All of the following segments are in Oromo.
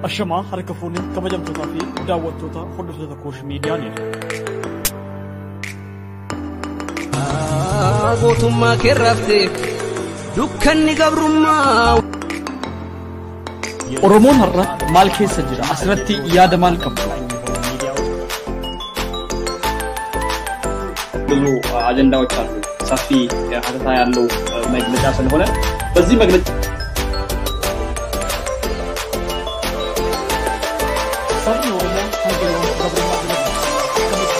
Ashamaa harka fuunee kabajamtootaa fi daawwattoota hordoftoota Koosh Miidiyaa Neetwoork. Gootummaa kee raftee dukkanni gabrummaa. Oromoon har'a maal keessa jira? Asirratti yaada maal qabdu? ብዙ አጀንዳዎች አሉ። ሰፊ ሀተታ ያለው መግለጫ ስለሆነ በዚህ መግለጫ Sabni Oromoo hanga yoom gabrummaa jala jira?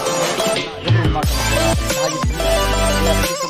Akkamitti gabrummaa kana jalaa bahaa jirti?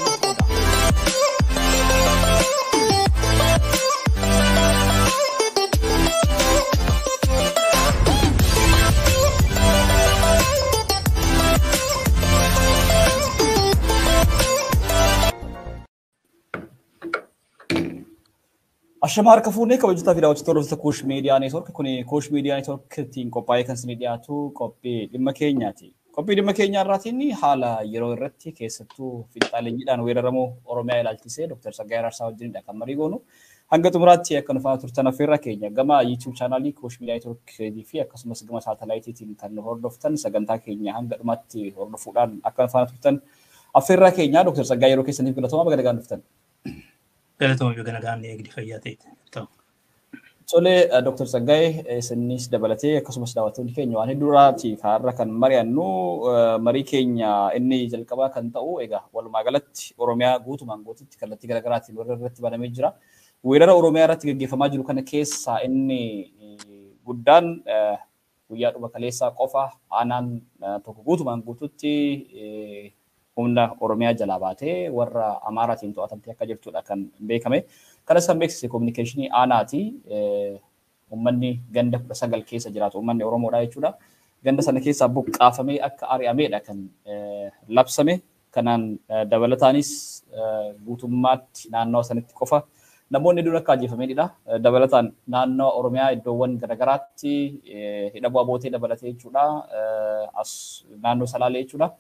Ashamaa harka fuunee kabajattoota fi daawwattoota hordoftoota Koosh Miidiyaa Neetwoork. Kuni Koosh Miidiyaa Neetwoorkiitiin qophaa'ee kan isinii dhiyaatu qophii dhimma keenyaati. Qophii dhimma keenyaa irraatiin haala yeroo irratti keessattuu finxaaleenyiidhaan weeraramuu Oromiyaa ilaalchisee Dr. Tsaggaayee Araarsaa wajjinidha kan marii goonu. Hanga xumuraatti akka nu faana turtan affeerra keenya gama YouTube chaanaalii Koosh Miidiyaa Neetwoorkii fi akkasumas gama saatalaayitiitiin kan nu hordoftan sagantaa keenya hanga dhumaatti hordofuudhaan akka nu faana turtan affeerra keenya. Dr. Tsaggaayee, yeroo keessaniif galatooma, baga nagaan dhuftan. Galatoomaa, yoo nagaan eegdi fayyaa ta'e. Tole, Dr. Tsaggaayee, isinis dabalatee akkasumas daawwattoonni keenya waan hedduudhaati har'a kan mari'annu. Marii keenya inni jalqabaa kan ta'u, egaa walumaa galatti Oromiyaa guutumaan guututti kallattii garaagaraatiin weerara irratti banamee jira. Weerara Oromiyaa irratti gaggeeffamaa jiru kana keessaa inni guddaan guyyaa dhuma kaleessaa qofa aanaan tokko guutumaan guututti humna Oromiyaa jalaa baatee warra Amaaraatiin to'atamtee akka jirtudha kan beekame. Kanas kan beeksise kominikeeshinii aanaati. Uummanni ganda 19 keessa jiraatu uummanni Oromoodha jechuudha. Ganda sana keessaa buqqaafamee akka ari'ameedha kan labsame. Kanaan dabalataanis guutummaatti naannawa sanitti qofa namoonni hedduun akka ajjeefamanidha. Dabalataan naannawa Oromiyaa iddoowwan garaagaraatti hidha bu'aa bootee dabalatee jechuudha. As naannoo Salaalee jechuudha.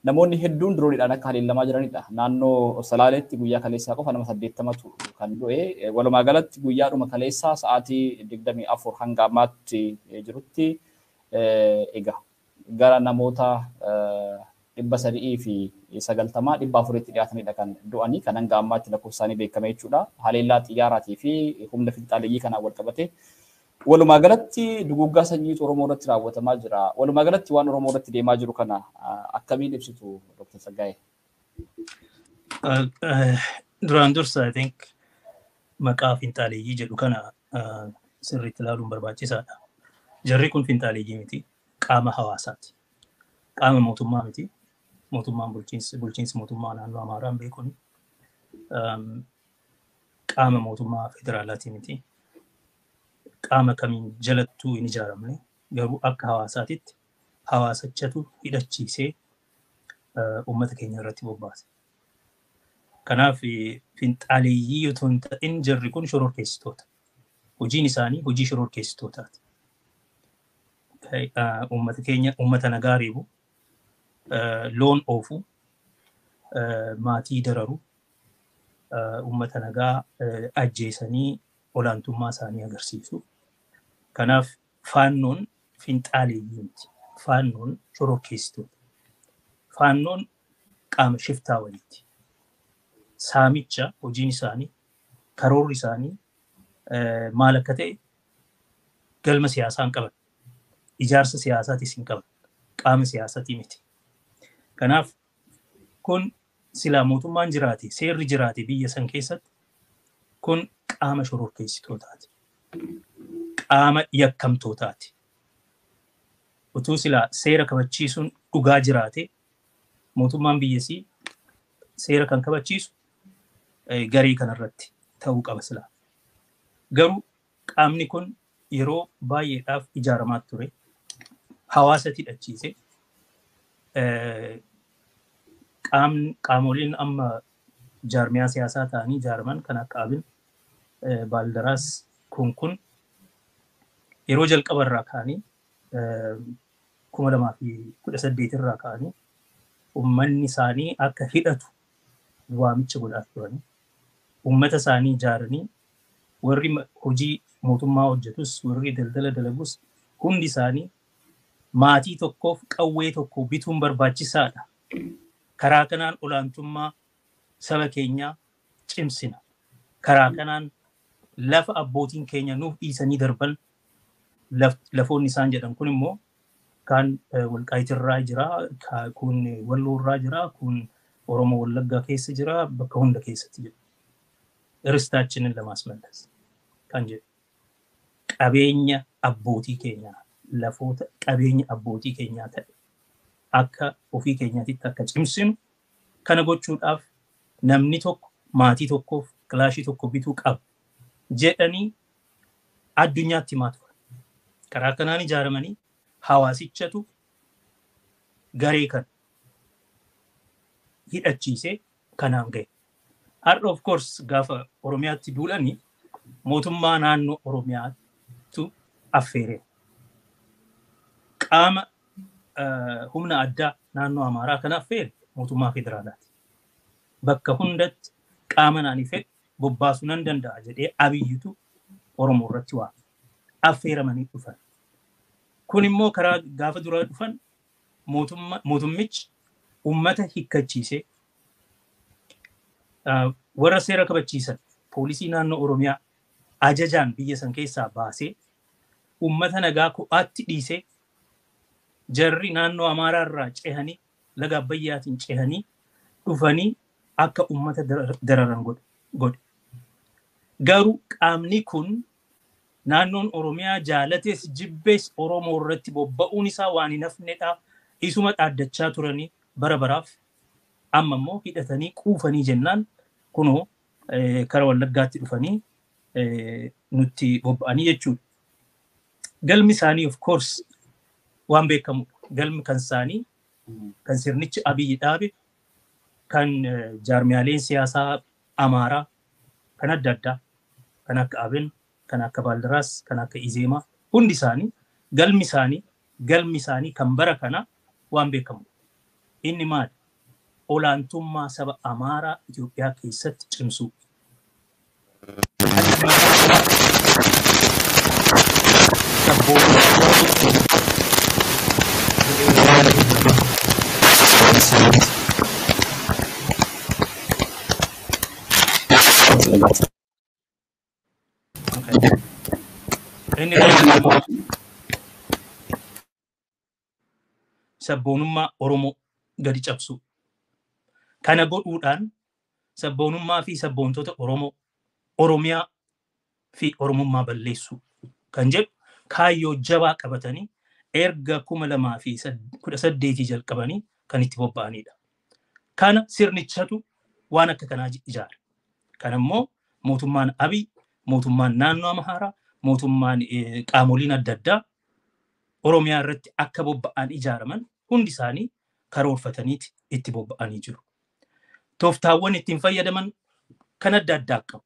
Namoonni hedduun dirooniidhaan akka haleellamaa jiranidha. Naannoo Salaaleetti guyyaa kaleessaa qofa nama 80tu kan du'e. Walumaa galatti guyyaadhuma kaleessaa sa'aatii 24 hanga ammaatti jirutti egaa gara namoota 390, 400tti dhiyaatanidha kan du'anii, kan hanga ammaatti lakkoofsa isaanii beekame jechuudha. Haleellaa xiyyaaraatii fi humna finxaaleeyyii kanaan wal qabate. Walumaa galatti duguuggaa sanyiitu Oromoo irratti raawwatamaa jira. Walumaa galatti waan Oromoo irratti deemaa jiru kana akkamiin ibsitu, Dr. Tsaggaayee? Duraan dursa, I think maqaa finxaaleeyyii jedhu kana sirriitti ilaaluun barbaachisaadha. Jarri kun finxaaleeyyii miti, qaama hawaasaati. Qaama mootummaa miti. Mootummaan bulchiinsi mootummaa naannoo Amaaraan beekuni. Qaama mootummaa federaalaati miti. Qaama kamiin jalattuu hin ijaaramne, garuu akka hawaasaatitti hawaasachatu hidhachiisee uummata keenya irratti bobbaase. Kanaaf finxaaleeyyii otoo hin ta'in jarri kun shororkeessitoota. Hojiin isaanii hojii shororkeessitootaati. Uummata keenya, uummata nagaa reebu, loon oofu, maatii dararu, uummata nagaa ajjeesanii olaantummaa isaanii agarsiisu. Kanaaf faannoon finxaaleeyyii miti. Faannoon shororkeessitoota. Faannoon qaama shiftaa waliiti. Saamicha hojiin isaanii, karoorri isaanii maal akka ta'e galma siyaasaa hin qaban. Ijaarsa siyaasaatis hin qaban. Qaama siyaasaatii miti. Kanaaf kun silaa mootummaan jiraate, seerri jiraate biyya san keessatti, kun qaama shororkeessitootaati. Qaama yakkamtootaati. Utuu silaa seera kabachiisuun dhugaa jiraate, mootummaan biyyasii seera kan kabachiisu garee kanarratti ta'uu qaba silaa. Garuu qaamni kun yeroo baay'eedhaaf ijaaramaa ture. Hawaasa hidhachiise. Qaamoliin amma jaarmiyaa siyaasaa ta'anii ijaaraman kan akka Abin, Baaldaraas kun yeroo jalqaba irraa ka'anii, 2018 irraa ka'anii, uummanni isaanii akka hidhatu waamicha godhaa turanii, uummata isaanii ijaaranii warri hojii mootummaa hojjetus, warri daldala dalagus hundi isaanii maatii tokkoof qawwee tokko bituun barbaachisaadha. Karaa kanaan olaantummaa saba keenyaa cimsina. Karaa kanaan lafa abbootiin keenya nuuf dhiisanii darban, lafoonni isaan jedhan kun immoo kaan Walqaayitirraa jira, kun Walloorraa jira, kun Oromoo Wallaggaa keessa jira, bakka hunda keessatti jira. "ርስታችንን ለማስመለስ" kan jedhu qabeenya abbootii keenyaa, lafoota qabeenya abbootii keenyaa ta'e akka ofii keenyaatitti akka cimsinu kana gochuudhaaf namni tokko maatii tokkoof kilaashii tokko bituu qaba jedhanii addunyaatti himaa turan. Karaa kanaan ijaaramanii hawaasichatu garee kana hidhachiisee kanaan gahe. Har'a, of course, gaafa Oromiyaatti duulanii mootummaa naannoo Oromiyaatu affeere. Qaama humna addaa naannoo Amaaraa kana affeere mootummaa federaalaati. Bakka hundatti qaama naani fedhe bobbaasuu nan danda'a jedhee Abiyyitu Oromoo irratti waame. Affeeramanii dhufan. Kun immoo karaa gaafa dura dhufan mootummichi uummata hiikkachiisee, warra seera kabachiisan poolisii naannoo Oromiyaa ajajaan biyya san keessaa baasee, uummata nagaa kophaatti dhiisee, jarri naannoo Amaaraa irraa cehanii, laga Abbayyaatiin cehanii dhufanii akka uummata dararan godhe. Garuu qaamni kun naannoon Oromiyaa jaalates jibbees Oromoo irratti bobba'uun isaa waan hin hafnedha. Isuma dhaaddachaa turanii bara baraaf amma immoo hidhatanii quufanii jennaan kunoo kara Wallaggaatti dhufanii nutti bobba'anii jechuudha. Galmi isaanii, of course, waan beekamudha. Galmi kan isaanii, kan sirnichi Abiyyi dhaabe, kan jaarmiyaaleen siyaasaa Amaaraa kan adda addaa, kan akka Abin, kan akka Baaldaraas, kan akka Izeemaa, hundi isaanii galmi isaanii kan bara kana waan beekamudha. Inni maali? Olaantummaa saba Amaaraa Itoophiyaa keessatti cimsuu. Okay. Inni immoo sabboonummaa Oromoo gadi cabsuu. Kana godhuudhaan sabboonummaa fi sabboontota Oromoo, Oromiyaa fi Oromummaa balleessuu kan jedhu kaayyoo jabaa qabatanii erga 2018 jalqabanii kan itti bobba'anidha. Kana sirnichatu waan akka kanaa ijaare. Kana immoo mootummaan Abiy, mootummaan naannoo Amaaraa, mootummaan qaamoliin adda addaa Oromiyaa irratti akka bobba'an ijaaraman hundi isaanii karoorfataniiti itti bobba'anii jiru. Tooftaawwan ittiin fayyadaman kan adda addaa qabu.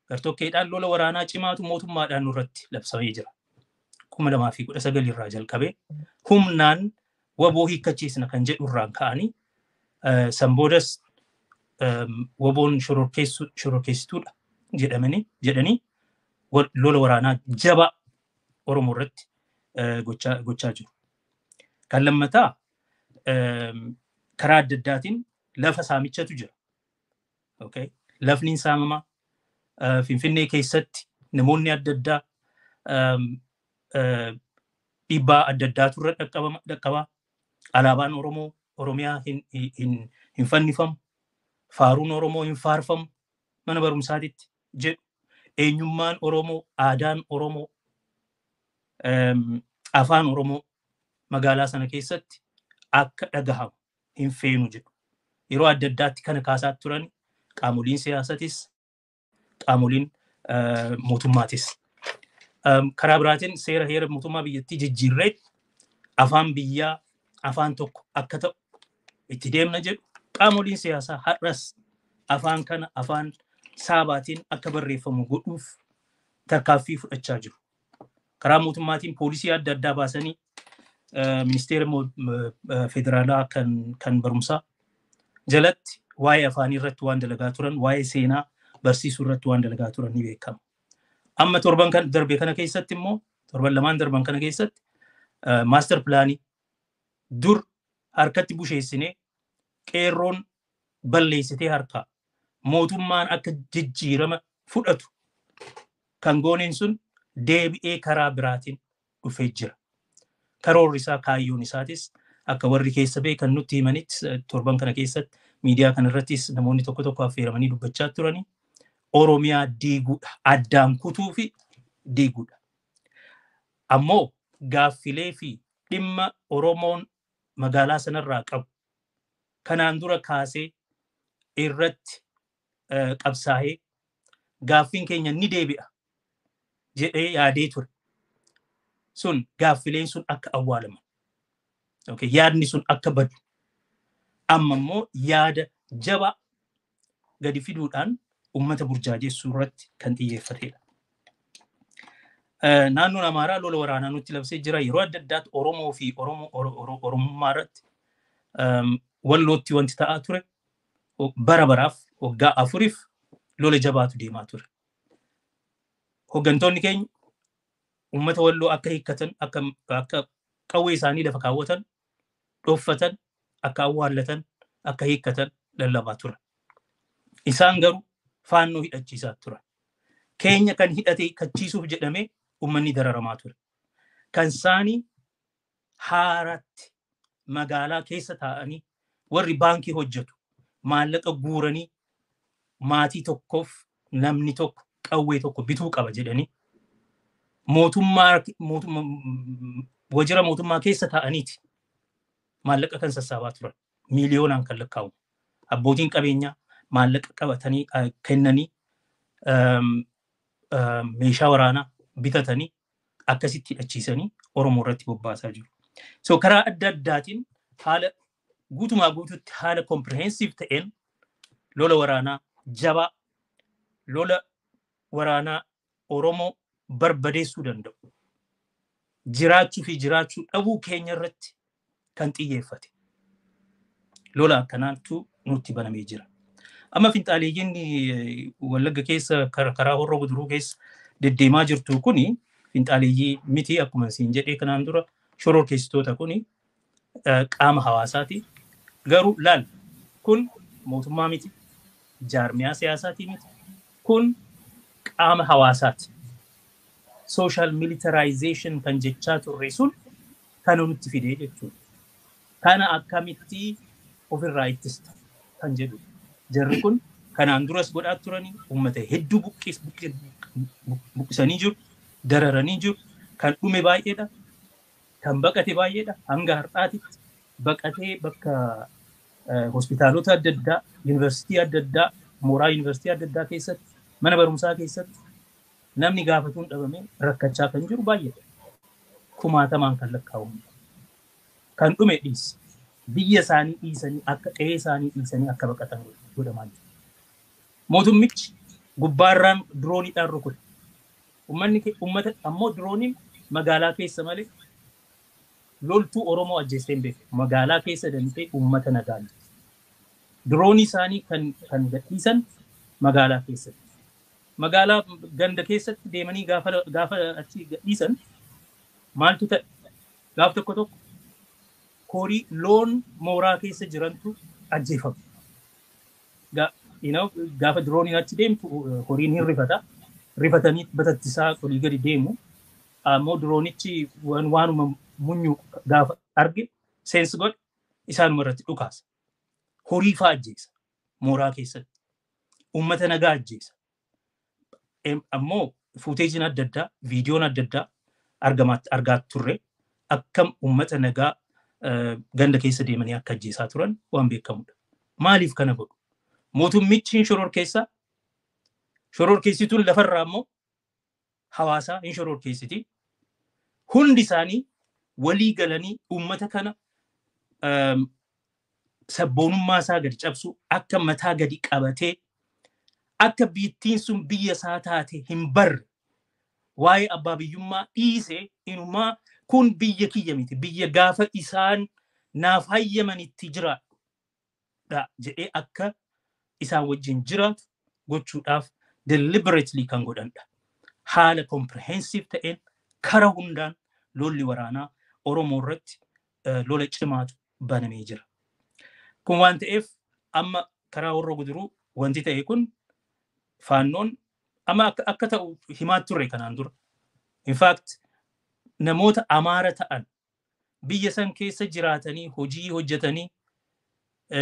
Gartokkeedhaan lola waraanaa cimaatu mootummaadhaan nurratti labsamee jira. 2019 irraa jalqabee humnaan WBO hiikkachiisna kan jedhu irraan ka'anii, san boodas WBOn shororkeessituudha jedhamanii jedhanii lola waraanaa jabaa Oromoo irratti gochaa jiru. Kan lammataa karaa adda addaatiin lafa saamichatu jira. Okay. Lafni hin saamamaa. Finfinnee keessatti namoonni adda addaa dhiibbaa adda addaatu irra dhaqqabaa. Alaabaan Oromoo Oromiyaa hin fannifamu. Faaruun Oromoo hin faarfamu mana barumsaatitti jedhu. Eenyummaan Oromoo, aadaan Oromoo, afaan Oromoo magaalaa sana keessatti akka dhagahamu hin feenu jedhu. Yeroo adda addaatti kana kaasaa turan qaamoliin siyaasatis, qaamoliin mootummaatis. Karaa biraatiin seera heera mootummaa biyyattii jijjiirree afaan biyyaa afaan tokko akka ta'u itti deemna jedhu qaamoliin siyaasaa. Har'as afaan kana afaan saabaatiin akka barreeffamu godhuuf tarkaaffii fudhachaa jiru. Karaa mootummaatiin poolisii adda addaa baasanii, ministeera federaalaa kan barumsaa jalatti waa'ee afaanii irratti waan dalagaa turan, waa'ee seenaa barsiisuu irratti waan dalagaa turan ni beekama. Amma torban kan darbe kana keessatti immoo, torban lamaan darban kana keessatti, master planii dur harkatti busheessinee qeerroon balleessitee harkaa mootummaan akka jijjiirama fudhatu kan gooneen sun deebi'ee karaa biraatiin dhufee jira. Karoorri isaa, kaayyoon isaatis, akka warri keessa beekan nutti himanitti, torban kana keessatti miidiyaa kana irrattis namoonni tokko tokko affeeramanii dubbachaa turanii, Oromiyaa diiguudha. Addaan kutuu fi diiguudha. Ammoo gaaffilee fi dhimma Oromoon magaalaa sanarraa qabu kanaan dura kaasee irratti qabsaa'ee gaaffiin keenya ni deebi'a jedhee yaadee ture. Sun gaaffileen sun akka awwaalaman. Okay, yaadni sun akka badu. Amma immoo yaada jabaa gadi fiduudhaan uummata burjaajeessuu irratti kan xiyyeeffatedha. Naannoon Amaaraa lola waraanaa nutti labsee jira. Yeroo adda addaatti Oromoo fi Oromummaa irratti Wallootti wanti ta'aa ture bara baraaf waggaa 4f lola jabaatu deemaa ture. Hooggantoonni keenya uummata Walloo akka hiikkatan, akka qawwee isaanii lafa kaawwatan, dhoffatan, akka awwaallatan, akka hiikkatan lallabaa turan. Isaan garuu Faannoo hidhachiisaa turan. Keenya kan hidhate hiikkachiisuuf jedhamee uummanni dararamaa ture. Kan isaanii haaratti magaalaa keessa taa'anii warri baankii hojjetu maallaqa guuranii maatii tokkoof namni tokko qawwee tokko bituu qaba jedhanii mootummaa wajjira mootummaa keessa taa'aniiti maallaqa kan sassaabaa turan, miiliyoonaan kan lakkaa'u. Abbootiin qabeenyaa maallaqa qabatanii kennanii meeshaa waraanaa bitatanii akkasitti hidhachiisanii Oromoo irratti bobbaasaa jiru. So karaa adda addaatiin haala guutumaa guututti, haala comprehensive ta'een, lola waraanaa jabaa, lola waraanaa Oromoo barbadeessuu danda'u, jiraachuu fi jiraachuu dhabuu keenya irratti kan xiyyeeffate lola akkanaatu nutti banamee jira. Amma finxaaleeyyiin Wallagga keessa karaa Horroo Guduruu keessa deddeemaa jirtu kuni finxaaleeyyii miti. Akkuma isin jedhee kanaan dura, shororkeessitoota kuni qaama hawaasaati. Garuu laal, kun mootummaa miti, jaarmiyaa siyaasaatii miti, kun qaama hawaasaati. Social militarization kan jechaa turre sun kana nutti fidee jechuudha. Kana akkamitti ofirraa ittista kan jedhu. Jarri kun kanaan duras godhaa turanii uummata hedduu buqqisanii jiru, dararanii jiru. Kan dhume baay'eedha. Kan baqate baay'eedha. Hanga har'aatitti baqatee bakka hospitaalota adda addaa, yuunivarsiitii adda addaa, mooraa yuunivarsiitii adda addaa keessatti, mana barumsaa keessatti namni gaafatuun dhabamee rakkachaa kan jiru baay'eedha. Kumaatamaan kan lakkaa'amu. Kan dhume dhiisa. Biyya isaanii dhiisanii, akka qe'ee isaanii dhiisanii akka baqatan godhamaa jiru. Mootummichi gubbaarraan dirooniidhaan rukute. Uummanni uummata ammoo dirooniin magaalaa keessa malee loltuu Oromoo ajjeestee hin beeku. Magaalaa keessa deemtee uummata nagaa. Diroonii isaanii kan gadhiisan magaalaa keessatti. Magaalaa ganda keessatti deemanii gaafa achi gadhiisan maaltu ta'e? Gaaf tokko tokko horii, loon mooraa keessa jirantu ajjeefama. Gaafa dirooniin achi deemtu horiin hin rifata. Rifatanii batattisaa olii gadi deemu. Ammoo diroonichi waanuma munyuu gaafa arge, sense godhe, isaanuma irratti dhukaasa. Horii fa'aa ajjeesa mooraa keessatti. Uummata nagaa ajjeesa. Ammoo fuuteejiin adda addaa, viidiyoon adda addaa argaa turre, akkam uummata nagaa ganda keessa deemanii akka ajjeesaa turan waan beekamudha. Maaliif kana godhu? Mootummichi hin shororkeessaa. Shororkeessituun lafarraa immoo hawaasaa hin shororkeessiti. Hundi isaanii walii galanii uummata kana sabboonummaa isaa gadi cabsu, akka mataa gadi qabatee akka biittiin sun biyya isaa taate hin barre, waa'ee abbaa biyyummaa dhiisee, inumaa kun biyya kiyya miti, biyya gaafa isaan naaf hayyamanitti jiraadha jedhee akka isaan wajjin jiraatu gochuudhaaf deliberately kan godhanidha. Haala comprehensive ta'een kara hundaan lolli waraanaa Oromoo irratti lola cimaatu banamee jira. Kun waan ta'eef amma karaa Horroo Guduruu wanti ta'e kun Faannoon amma akka ta'u himaa turre kanaan dura. In fact, namoota Amaara ta'an biyya san keessa jiraatanii, hojii hojjetanii,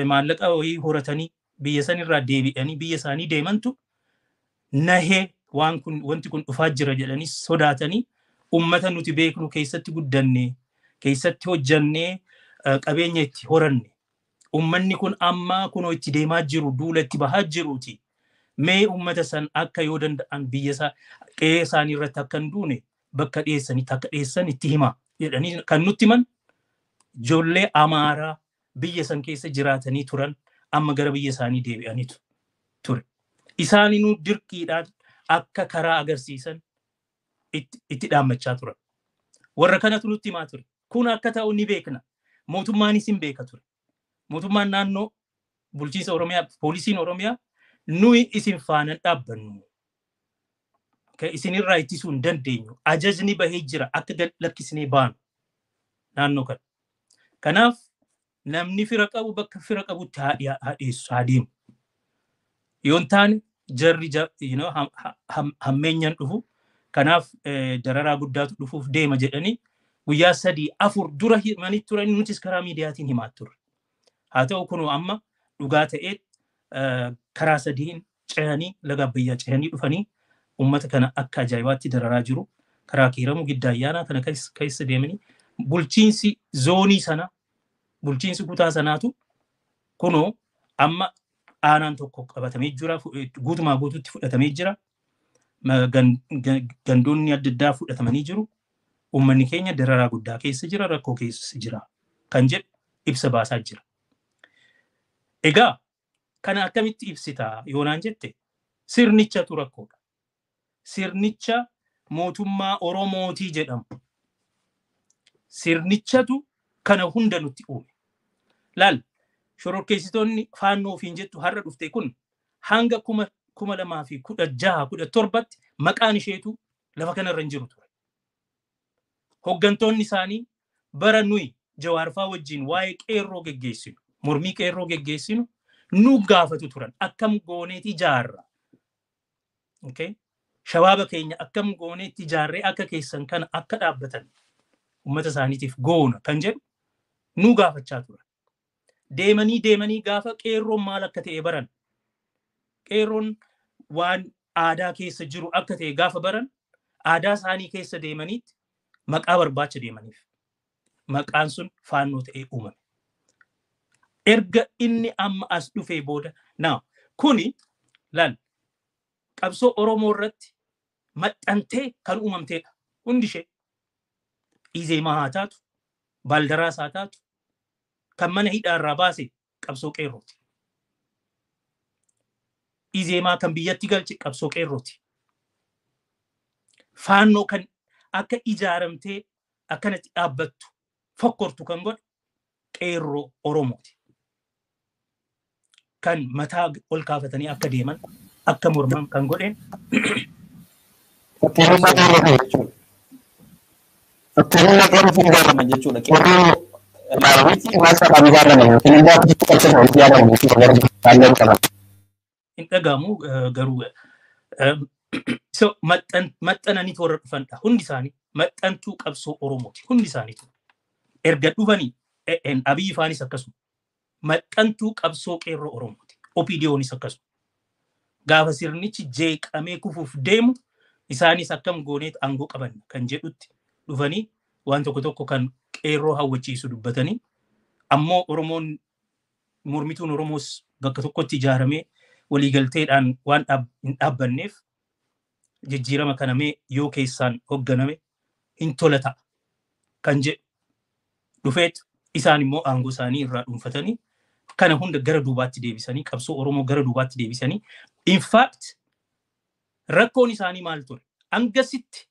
maallaqa wayii horatanii, biyya san irraa deebi'anii biyya isaanii deemantu nahee waan kun, wanti kun dhufaa jira jedhanii sodaatanii, ummata nuti beeknu, keessatti guddanne, keessatti hojjannee, qabeenya itti horanne, ummanni kun amma kunoo itti deemaa jiru, duula itti bahaa jiruuti. Mee ummata san akka yoo danda'an biyya isaa, qe'ee isaanii irratti akka hin duune bakka dhiyeessanitti akka dhiyeessan itti himaa jedhanii kan nutti himan ijoollee Amaaraa biyya san keessa jiraatanii turan, amma gara biyya isaanii deebi'aniitu ture. Isaaninuu dirqiidhaan akka karaa agarsiisan itti dhaammachaa turan. Warra kanatu nutti himaa ture. Kun akka ta'u ni beekna. Mootummaanis hin beeka ture. Mootummaan naannoo bulchiinsa Oromiyaa, poolisiin Oromiyaa, nuyi isin faanan dhaabbannu. Isinirraa ittisuu hin dandeenyu. Ajajni bahee jira akka gad lakkisnee baanu naannoo kana. Kanaaf namni fira qabu bakka fira qabutti haa dhiyeessu, haa deemu. Yoo hin taane jarri hammeenyaan dhufu. Kanaaf dararaa guddaatu dhufuuf deema jedhanii guyyaa 3, 4 dura himanii turan, nutis karaa miidiyaatiin himaa turre. Haa ta'u, kunoo amma dhugaa ta'ee karaa sadiin cehanii, laga Abbayyaa cehanii dhufanii uummata kana akka ajaa'ibaatti dararaa jiru. Karaa Kiiramuu, Giddaa Ayyaanaa kana keessa deemanii, bulchiinsi zoonii sana, bulchiinsi kutaa sanaatu kunoo amma aanaan tokko qabatamee jira, guutumaa guutuutti fudhatamee jira. Gandoonni adda addaa fudhatamanii jiru. Uummanni keenya dararaa guddaa keessa jira, rakkoo keessa jira kan jedhu ibsa baasaa jira. Egaa kana akkamitti ibsitaa yoonaan jette, sirnichatu rakkoodha. Sirnicha mootummaa Oromootii jedhamu. Sirnichatu kana hunda nutti uume. Laal, shororkeessitoonni Faannoo ofiin jettu har'a dhufte kun hanga 2016, 17tti maqaan isheetu lafa kanarra hin jiru ture. Hoggantoonni isaanii bara nuyi Jawaarfaa wajjin waa'ee qeerroo geggeessinu, mormii qeerroo geggeessinu, nu gaafatu turan. Akkam gooneeti ijaarra? Okay? Shabaaba keenya akkam gooneetti ijaarree akka keessan kana akka dhaabbatan uummata isaaniitiif goona kan jedhu nu gaafachaa turan. Deemanii deemanii gaafa qeerroon maal akka ta'e baran, qeerroon waan aadaa keessa jiru akka ta'e gaafa baran, aadaa isaanii keessa deemaniitti maqaa barbaacha deemaniif. Maqaan sun Faannoo ta'ee uumame. Erga inni amma as dhufee booda, naa kuni laal, qabsoo Oromoo irratti maxxantee kan uumamteedha. Hundi ishee. Izeemaa haa taatu, Baaldaraas haa taatu, kan mana hidhaa irraa baase qabsoo qeerrooti. Izeemaa kan biyyatti galche qabsoo qeerrooti. Faannoo kan akka ijaaramtee akkanatti dhaabbattu, fokkortu kan godhe qeerroo Oromooti. Kan mataa ol kaafatanii akka deeman, akka morman kan godheen. Fakkeenyummaa qeerroo kana jechuudha. Fakkeenyummaa qeerrootiin ijaaraman jechuudha. Qeerroo ilaalanitti waan sabaan ijaaraman yookiin immoo akkasitti qabsoo walitti yaadaman jechuudha warri faallaa qaban. Hin dhagahamu garuu. So maxxananii warra dhufanidha. Hundi isaanii maxxantuu qabsoo Oromooti. Hundi isaaniitu. Erga dhufanii Abiyyi faanis akkasuma. Maxxantuu qabsoo qeerroo Oromooti. OPDOnis akkasuma. Gaafa sirnichi jeeqamee kufuuf deemu isaanis akkam gooneet aangoo qaban kan jedhutti dhufanii waan tokko tokko kan qeerroo hawwachiisu dubbatanii, ammoo Oromoon, mormituun Oromoos bakka tokkotti ijaaramee waliigalteedhaan waan hin dhaabbanneef, jijjiirama kana mee yoo keessaan hoogganame hin tola ta'a kan jedhu dhufeet, isaan immoo aangoo isaanii irraa dhuunfatanii kana hunda gara duubaatti deebisanii, qabsoo Oromoo gara duubaatti deebisanii. In fact, rakkoon isaanii maal ture? Hangasitti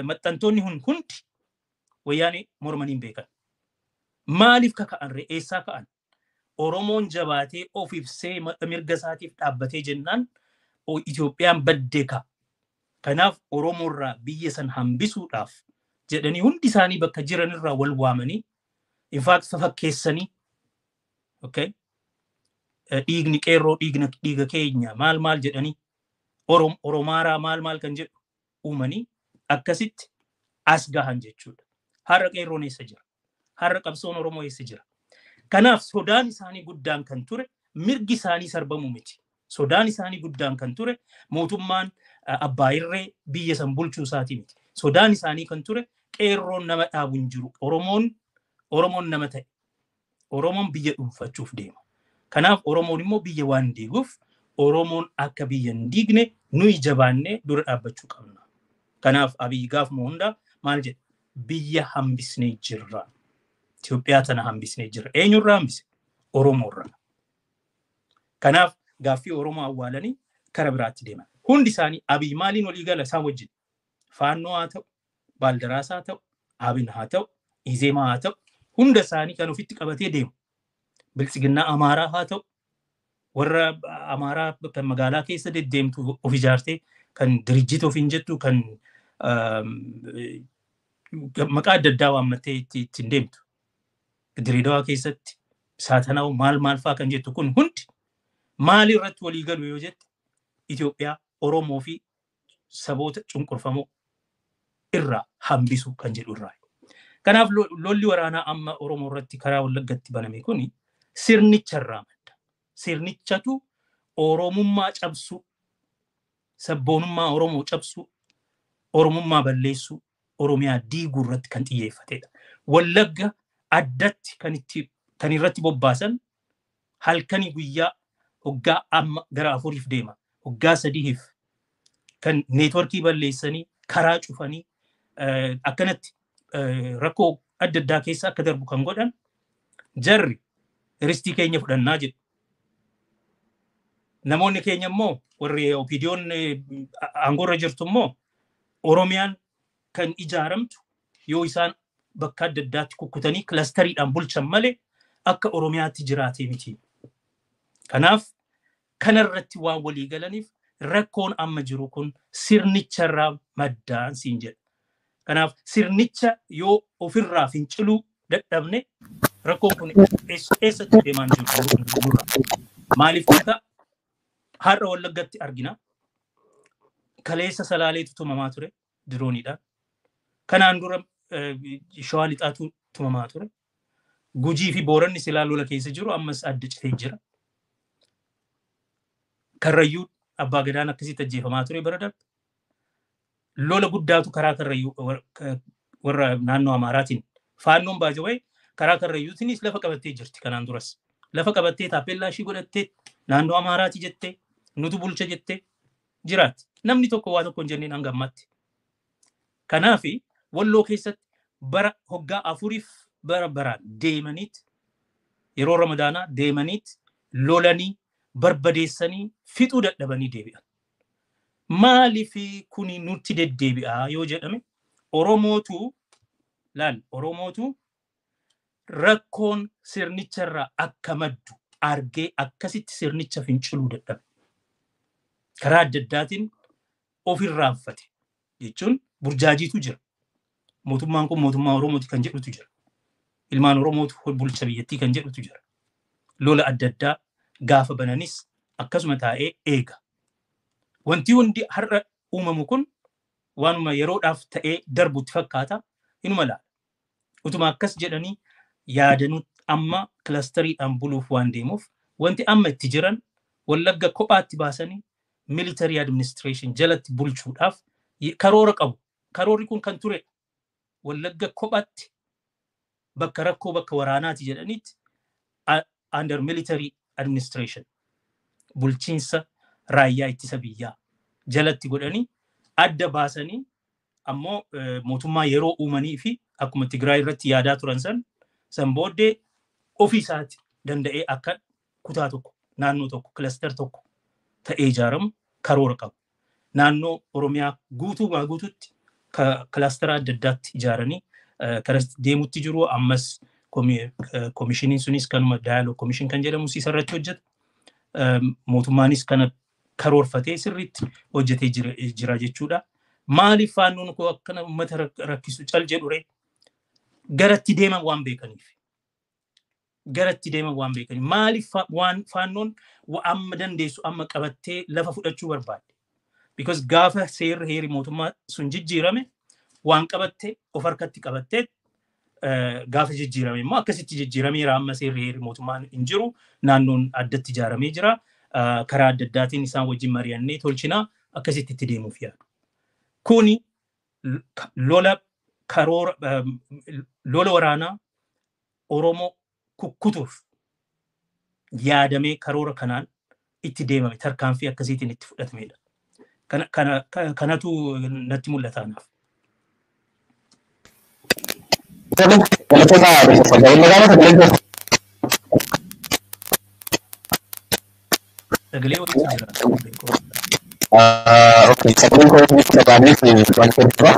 maxxantoonni hundi Wayyaanee mormanii hin beekan. Maaliif kaka'an ree? Eessaa ka'an? Oromoon jabaatee of ibsee mirga isaatiif dhaabbatee jennaan Itoophiyaan baddee ka'a. Kanaaf Oromoorraa biyya san hambisuudhaaf jedhanii hundi isaanii bakka jiranirraa wal waamanii, in fact fafakkeessanii, okay, dhiigni qeerroo dhiigna dhiiga keenya maal maal jedhanii, Oromaaraa maal maal kan jedhu uumanii akkasitti as gahan jechuudha. Har'a qeerroon eessa jira? Har'a qabsoon Oromoo eessa jira? Kanaaf sodaan isaanii guddaan kan ture mirgi isaanii sarbamuu miti. Sodaan isaanii guddaan kan ture mootummaan abbaa irree biyya san bulchuu isaatii miti. Sodaan isaanii kan ture qeerroon nama dhaabu hin jiru. Oromoon nama ta'e. Oromoon biyya dhuunfachuuf deema. Kanaaf Oromoon immoo biyya waan diiguuf Oromoon akka biyya hin diigne nuyi jabaannee dura dhaabbachuu qabna. Kanaaf Abiyyi gaafuma hundaa maal jedha? Biyya hambisnee jirra. Itoophiyaa tana hambisnee jirra. Eenyurraa hambise? Oromoorraa. Kanaaf gaaffii Oromoo awwaalanii kara biraatti deeman. Hundi isaanii Abiyyi maaliin walii gala isaan wajjin? Faannoo haa ta'u, Baaldaraas haa ta'u, Abin haa ta'u, Izeemaa haa ta'u, hunda isaanii kan ofitti qabatee deemu. Biltsiginnaa Amaaraa haa ta'u, warra Amaaraa kan magaalaa keessa deddeemtu of ijaartee kan dirijjita ofiin jettu kan maqaa adda addaa waammattee ittiin deemtu. Direedawaa keessatti saatanaa maal maal fa'aa kan jettu kun hundi maal irratti walii galu yoo jette, Itoophiyaa Oromoo fi saboota cunqurfamoo irraa hambisuu kan jedhu irraa. Kanaaf lolli waraanaa amma Oromoo irratti karaa Wallaggatti baname kuni sirnicha irraa madda. Sirnichatu Oromummaa cabsuu, sabboonummaa Oromoo cabsuu, Oromummaa balleessuu, Oromiyaa diiguu irratti kan xiyyeeffatedha. Wallagga addatti kan itti kan irratti bobbaasan halkanii guyyaa hoggaa amma gara 4f deema. Hoggaa 3f kan neetworkii balleessanii karaa cufanii akkanatti rakkoo adda addaa keessa akka darbu kan godhan, jarri ristii keenya fudhannaa jedhu. Namoonni keenya immoo warri OPDO'n aangoorra jirtu immoo Oromiyaan kan ijaaramtu yoo isaan bakka adda addaatti kukkutanii kilastariidhaan bulchan malee akka Oromiyaatti jiraatee miti. Kanaaf kanarratti waan walii galaniif rakkoon amma jiru kun sirnicharraa maddaan siin jedha. Kanaaf sirnicha yoo ofirraa finciluu dadhabne rakkoon kun eessatti deemaa jiru? Maaliif ta'a? Har'a Wallaggatti argina. Kaleessa Salaaleetu tumamaa ture dirooniidhaan. Kanaan dura Shawaa Lixaatu tumamaa ture. Gujii fi Booranni silaa lola keessa jiru, ammas adda citee jira. Karrayyuu abbaa gadaan akkasitti ajjeefamaa ture bara darbe. Lola guddaatu karaa Karrayyuu warra naannoo Amaaraatiin, Faannoon baajawee karaa Karrayyuutiinis lafa qabattee jirti kanaan duras. Lafa qabattee taappellaa ishii godhattee naannoo Amaaraati jettee nutu bulcha jettee jiraatti. Namni tokko waa tokko hin jenneen hanga ammaatti. Kanaafi Walloo keessatti bara hoggaa 4f bara baraan deemaniit yeroo Ramadaanaa deemaniit lolanii barbadeessanii fixuu dadhabanii deebi'an. Maaliif kuni nutti deddeebi'aa yoo jedhame, Oromootu laal, Oromootu rakkoon sirnicharraa akka maddu argee akkasitti sirnicha finciluu dadhabe. Karaa adda addaatiin ofirraanfate jechuun burjaajiitu jira. Mootummaan kun mootummaa Oromooti kan jedhutu jira. Ilmaan Oromootu bulcha biyyattii kan jedhutu jira. Lola adda addaa gaafa bananis akkasuma taa'ee eega. Wanti hundi har'a uumamu kun waanuma yeroodhaaf ta'ee darbutti fakkaata, inuma laala. Utuma akkas jedhanii yaadanuu amma kilastariidhaan buluuf waan deemuuf wanti amma itti jiran Wallagga kophaatti baasanii military administration jalatti bulchuudhaaf karoora qabu. Karoorri kun kan turedha. Wallagga kophaatti bakka rakkoo, bakka waraanaati jedhanitti under military administration, bulchiinsa raayyaa ittisa biyyaa jalatti godhanii adda baasanii ammoo mootummaa yeroo uumanii fi akkuma Tigraay irratti yaadaa turan san booddee ofii isaati danda'ee akka kutaa tokko, naannoo tokko, kilaster tokko ta'ee ijaaramu karoora qabu. Naannoo Oromiyaa guutuu guutuutti kilastera adda addaatti ijaaranii karaa deemutti jiru. Ammas koomishiniin sunis kanuma dialogue commission kan jedhamu isarratti hojjeta. Mootummaanis kana karoorfatee sirriitti hojjetee jira jechuudha. Maaliif faannoon koo akkana uummata rakkisu cal jedhure? Garatti deeman waan beekaniif. Garatti deeman waan beekaniif. Maaliif waan faannoon amma dandeessu amma qabattee lafa fudhachuu barbaadde? Because gaafa seerri heeri mootummaa sun jijjiirame waan qabattee of harkatti qabattee, gaafa jijjiirame immoo akkasitti jijjiirameera. Amma seerri heeri mootummaan hin jiru, naannoon addatti ijaaramee jira, karaa adda addaatiin isaan wajjin mari'annee tolchinaa, akkasitti itti deemuuf yaadu. Kuni lola karoora lola waraanaa Oromoo kukkutuuf yaadamee karoora kanaan itti deemame, tarkaanfii akkasiitiin itti fudhatamedha. Kanatu natti mul'ata anaaf. Galatoota Magaalaa sagalee Sagalee walitti jira. Okay, sagaleen koo walitti dhaga'ameef waan jira.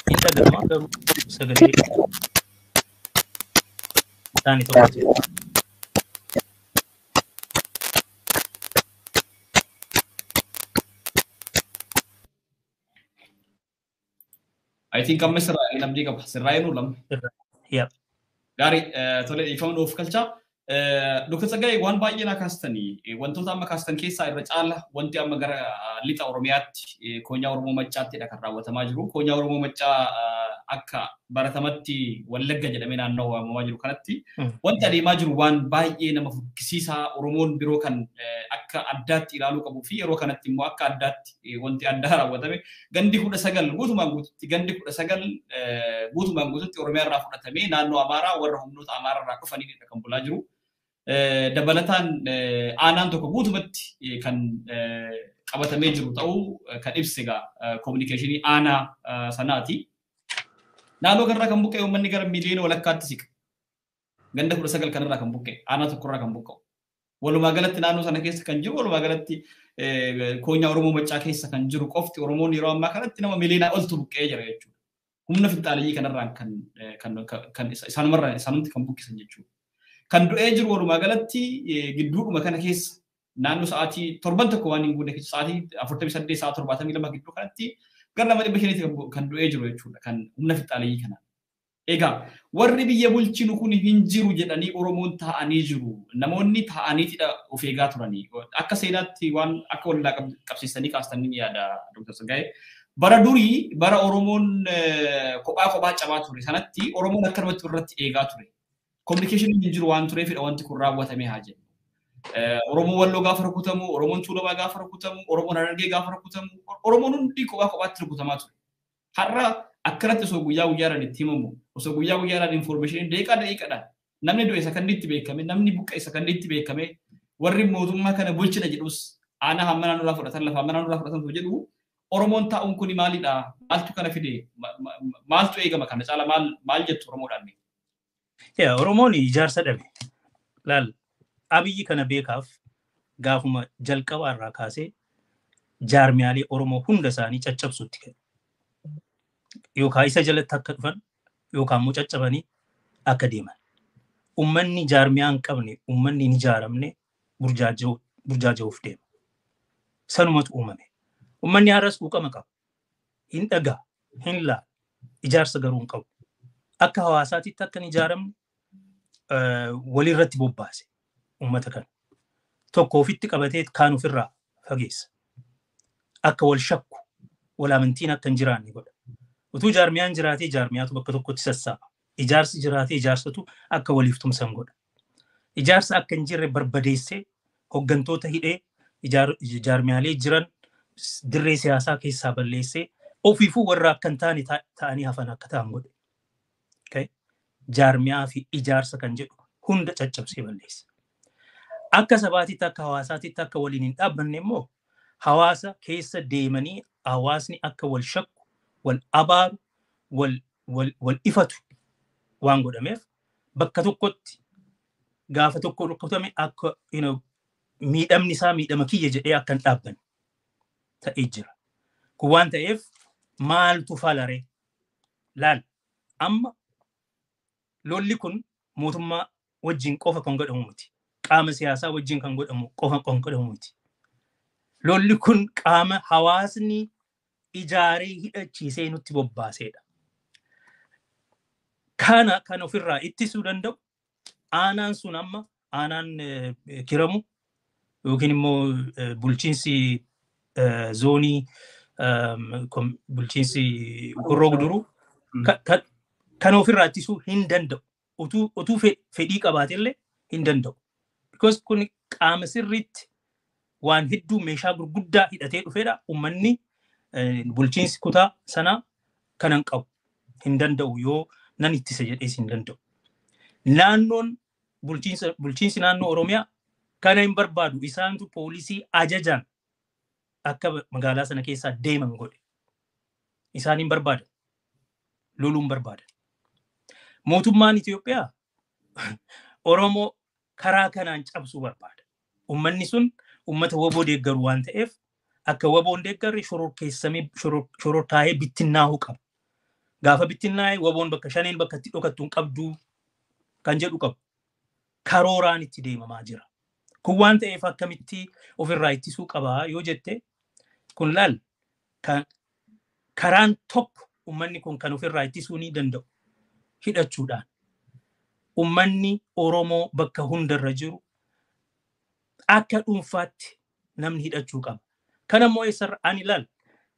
Hin dhaga'ama, garuu sagalee isaanii tokko jira. I think amma sirraa'ee namni qaba. Sirraa'ee nuu lama. Yep. Gaarii, tole, dhiifama nuuf galchaa. Dr. Tsaggaayee, waan baay'ee naa kaastanii, wantoota amma kaastan keessaa irra caala wanti amma gara lixa Oromiyaatti koonyaa Oromoo Maccaattidha kan raawwatamaa jiru. Koonyaa Oromoo Maccaa akka baratamatti Wallagga jedhamee naannoo waamamaa jiru kanatti wanti adeemaa jiru waan baay'ee nama fukkisiisaa, Oromoon biroo kan akka addaatti ilaaluu qabuu fi yeroo kanatti immoo akka addaatti wanti addaa raawwatame gandi 19 guutumaan guututti, gandi 19 guutumaan guututti Oromiyaa irraa fudhatamee naannoo Amaaraa warra humnoota Amaaraa irraa dhufaniidha kan bulaa jiru. Dabalataan aanaan tokko guutumatti kan qabatamee jiru ta'uu kan ibse egaa koominikeeshinii aanaa sanaati. Naannoo kanarraa kan buqqa'e uummanni gara miliyoona walakkaatti siqa. Ganda 19 kanarraa kan buqqa'e, aanaa tokkorraa kan buqqa'u. Walumaa galatti naannoo sana keessa kan jiru, walumaa galatti koonyaa Oromoo Maccaa keessa kan jiru qofti, Oromoon yeroo ammaa kanatti nama miliyoonaa oltu buqqa'ee jira jechuudha. Humna finxaaleyyii kanarraan kan isaanumarraa isaanumti kan buqqisan jechuudha. Kan du'ee jiru walumaa galatti gidduudhuma kana keessa naannoo sa'aatii torban tokko waan hin guunne keessa, sa'aatii 48, sa'aa 72 gidduu kanatti gara nama 500tti kan du'ee jiru jechuudha kan humna finxaaleyyii kanaan. Egaa warri biyya bulchinu kun hin jiru jedhanii Oromoon taa'anii jiru. Namoonni taa'aniitidha of eegaa turanii. Akka seenaatti waan akka wallaa qabsiisanii kaastanii ni yaada, Dr. Tsaggaayee. Bara durii, bara Oromoon kophaa kophaa cabaa ture sanatti, Oromoon akkanumatti irratti eegaa ture. Kominikeeshiniin hin jiru waan tureefidha wanti kun raawwatamee haa jennu. Oromoon Walloo gaafa rukutamu, Oromoon Tuulamaa gaafa rukutamu, Oromoon Harargee gaafa rukutamu, Oromoon hundi kophaa kophaatti rukutamaa ture. Har'a akkanatti osoo guyyaa guyyaadhaan itti himamu, osoo guyyaa guyyaadhaan information daqiiqaa daqiiqaadhaan namni du'e sakandiitti beekame, namni buqqa'e sakandiitti beekame, warri mootummaa kana bulchina jedhus aanaa hammanaa nurraa fudhatan, lafa hammanaa nurraa fudhatan jedhu, Oromoon taa'uun kuni maalidha? Maaltu kana fide? Maaltu eegama kana caala? Maal maal jettu Oromoodhaan? Yaa, Oromoon ijaarsa dhabe. Laal, Abiyyi kana beekaaf gaafuma jalqabaa irraa kaasee jaarmiyaalee Oromoo hunda isaanii caccabsuutti ka'e. Yookaan isa jalatti akka dhufan yookaan immoo caccabanii akka deeman. Uummanni jaarmiyaa hin qabne, uummanni hin ijaaramne burjaaja'uuf deema. Sanumatu uumame. Uummanni har'as quuqama qaba. Hin dhagaa, hin laala, ijaarsa garuu hin qabu. Akka hawaasaatitti akka hin ijaaramne walirratti bobbaase uummata kana. Tokko ofitti qabatee kaan ofirraa fageessa. Akka wal shakku, wal amantiin akka hin jiraanne godha. Utuu jaarmiyaan jiraatee jaarmiyaatu bakka tokkotti sassaaba. Ijaarsi jiraatee ijaarsatu akka waliif tumsan godha. Ijaarsa akka hin jirre barbadeessee, hooggantoota hidhee, jaarmiyaalee jiran dirree siyaasaa keessaa balleessee, ofiifuu warra akka hin taane ta'anii hafan akka ta'an godhe. Jaarmiyaa fi ijaarsa kan jedhu hunda caccabsee balleessa. Akka sabaatitti, akka hawaasaatitti akka waliin hin dhaabbanne immoo hawaasa keessa deemanii hawaasni akka wal shakku, wal abaaru, wal ifatu waan godhameef, bakka tokkotti gaafa tokko rukkutame akka miidhamni isaa miidhama kiyya jedhee akka hin dhaabbanne ta'ee jira. Kun waan ta'eef maaltu falaree? Laal, amma lolli kun mootummaa wajjin qofa kan godhamu miti. Qaama siyaasaa wajjin kan godhamu qofa kan godhamu miti. Lolli kun qaama hawaasni ijaaree hidhachiisee nutti bobbaaseedha. Kana kan ofirraa ittisuu danda'u aanaan sun amma aanaan Kiramu yookiin immoo bulchiinsi zoonii, bulchiinsi Horroo Guduruu kan ofirraa ittisuu hin danda'u. Utuu fedhii qabaatellee hin danda'u. Because kun qaama sirriitti waan hedduu meeshaa gurguddaa hidhatee dhufedha. Uummanni bulchiinsi kutaa sanaa kanan qabu hin danda'u, yoo nan ittisa jedhees hin danda'u. Naannoon bulchiinsi naannoo Oromiyaa kana hin barbaadu. Isaantu poolisii ajajaan akka magaalaa sana keessaa deeman godhe. Isaan hin barbaadan. Loluu hin barbaadan. Mootummaan Itoophiyaa Oromoo karaa kanaan cabsuu barbaada. Uummanni sun uummata WBO deeggaru waan ta'eef, akka WBOn deeggarre shororkeessamee shororkaa'ee bittinnaa'uu qaba. Gaafa bittinnaa'e WBOn bakka shaneen bakka itti dhokattu hin qabdu kan jedhu qabu. Karooraan itti deemamaa jira. Kun waan ta'eef akkamitti ofirraa ittisuu qabaa yoo jette, kun laal, karaan tokko uummanni kun kan ofirraa ittisuu ni danda'u hidhachuudhaan. Uummanni Oromoo bakka hundarra jiru akka dhuunfaatti namni hidhachuu qaba. Kana immoo eessarra ani laal,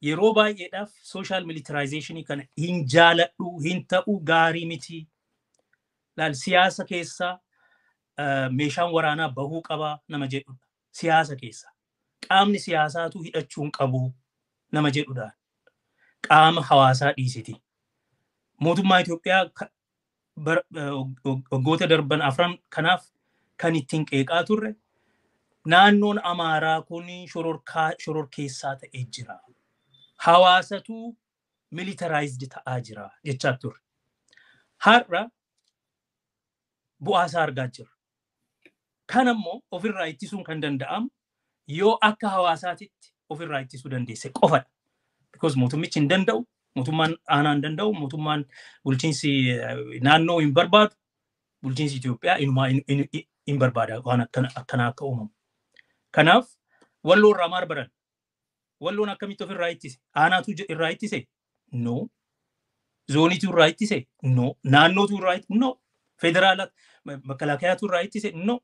yeroo baay'eedhaaf social militarization kana hin jaaladhu, hin ta'u, gaarii miti. Laal, siyaasa keessaa meeshaan waraanaa bahuu qaba nama jedhudha. Siyaasa keessaa. Qaamni siyaasaatu hidhachuu hin qabu nama jedhudha. Qaama hawaasaa dhiisiti. Mootummaa Itoophiyaa waggoota darban afran kanaaf kan ittiin qeeqaa turre, naannoon Amaaraa kun shororkeessaa ta'ee jira. Hawaasatu militarized ta'aa jira jechaa turre. Har'a bu'aasaa argaa jirra. Kan ammoo ofirraa ittisuun kan danda'amu yoo akka hawaasaatitti ofirraa ittisuu dandeesse qofadha. Because mootummichi hin danda'u, mootummaan aanaa hin danda'u, mootummaan bulchiinsi naannoo hin barbaadu, bulchiinsi Itoophiyaa inumaa hin barbaada waan akkanaa akka uumamu. Kanaaf Walloo irraa maal baran? Walloon akkamitti ofirraa ittise? Aanaatu irraa ittise? No. Zooniitu irraa ittise? No. Naannootu irraa ittise? No. Federaala makalaakayaatu irraa ittise? No.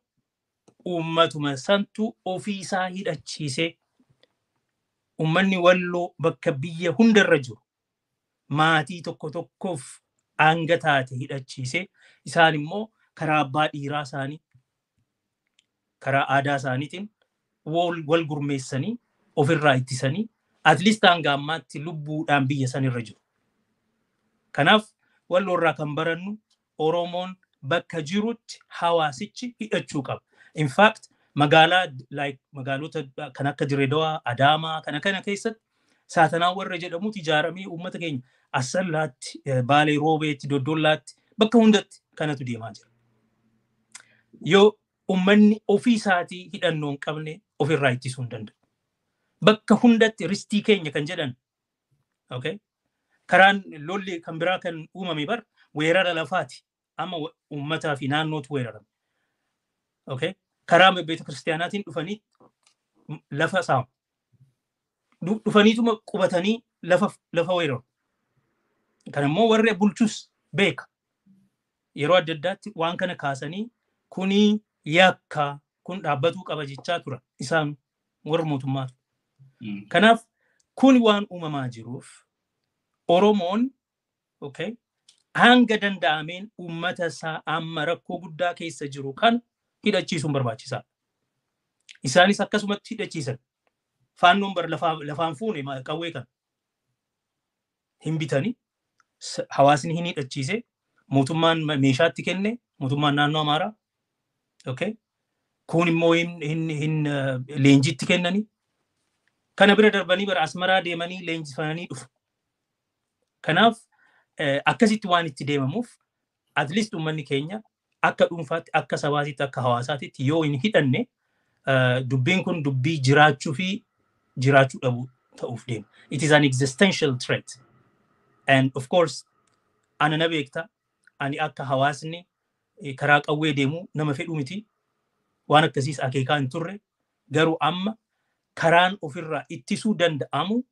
Uummatuma santu ofiisaa hidhachiisee, uummanni Walloo bakka biyya hundarra jiru maatii tokko tokkoof hanga taate hidhachiisee, isaan immoo karaa abbaa dhiiraa isaanii, karaa aadaa isaaniitiin wal gurmeessanii ofirraa ittisanii at least hanga ammaatti lubbuudhaan biyya sanirra jiru. Kanaaf Walloo irraa kan barannu, Oromoon bakka jirutti hawaasichi hidhachuu qaba. In fact, magaalaa like magaalota kan akka Direedawaa, Adaamaa kana kana keessatti saatanaa warra jedhamutu ijaaramee uummata keenya Asallaatti, Baalee Roobeetti, Doddollaatti, bakka hundatti kanatu deemaa jira. Yoo uummanni ofii isaatii hidhannoo hin qabne ofirraa ittisuu hin danda'u. Bakka hundatti ristii keenya kan jedhan, okay? Karaan lolli kan biraa kan uumame bar weerara lafaati. Amma uummataa fi naannootu weerarame. Okay? Karaa beeta kiristaanaatiin dhufanii lafa saamu. Dhufaniituma qubatanii lafa weeraru. Kan immoo warri bulchus beeka. Yeroo adda addaatti waan kana kaasanii kuni yakka, kun dhaabbatuu qaba jechaa tura isaan warra mootummaatu. Kanaaf kun waan uumamaa jiruuf Oromoon, okay, hanga danda'ameen uummata isaa amma rakkoo guddaa keessa jiru kan hidhachiisuun barbaachisaadha. Isaanis akkasumatti hidhachiisan. Faannoon bar lafaan fuune qawwee kana. Hin bitanii, hawaasni hin hidhachiise, mootummaan meeshaatti kenne, mootummaan naannoo Amaaraa. Okay? Kun immoo hin leenjitti kennanii. Kana bira darbanii bara Asmaraa deemanii leenjifamanii dhufu. Kanaaf akkasitti waan itti deemamuuf at least uummanni keenya akka dhuunfaatti, akka sabaatitti, akka hawaasaatitti yoo hin hidhanne, dubbiin kun dubbii jiraachuu fi jiraachuu dhabuu ta'uuf deema. It is an existential threat. And of course, ana na beekta, ani akka hawaasni karaa qawwee deemu nama fedhu miti. Waan akkasiis akeekaa hin turre. Garuu amma Karaan ofirraa ittisuu danda'amu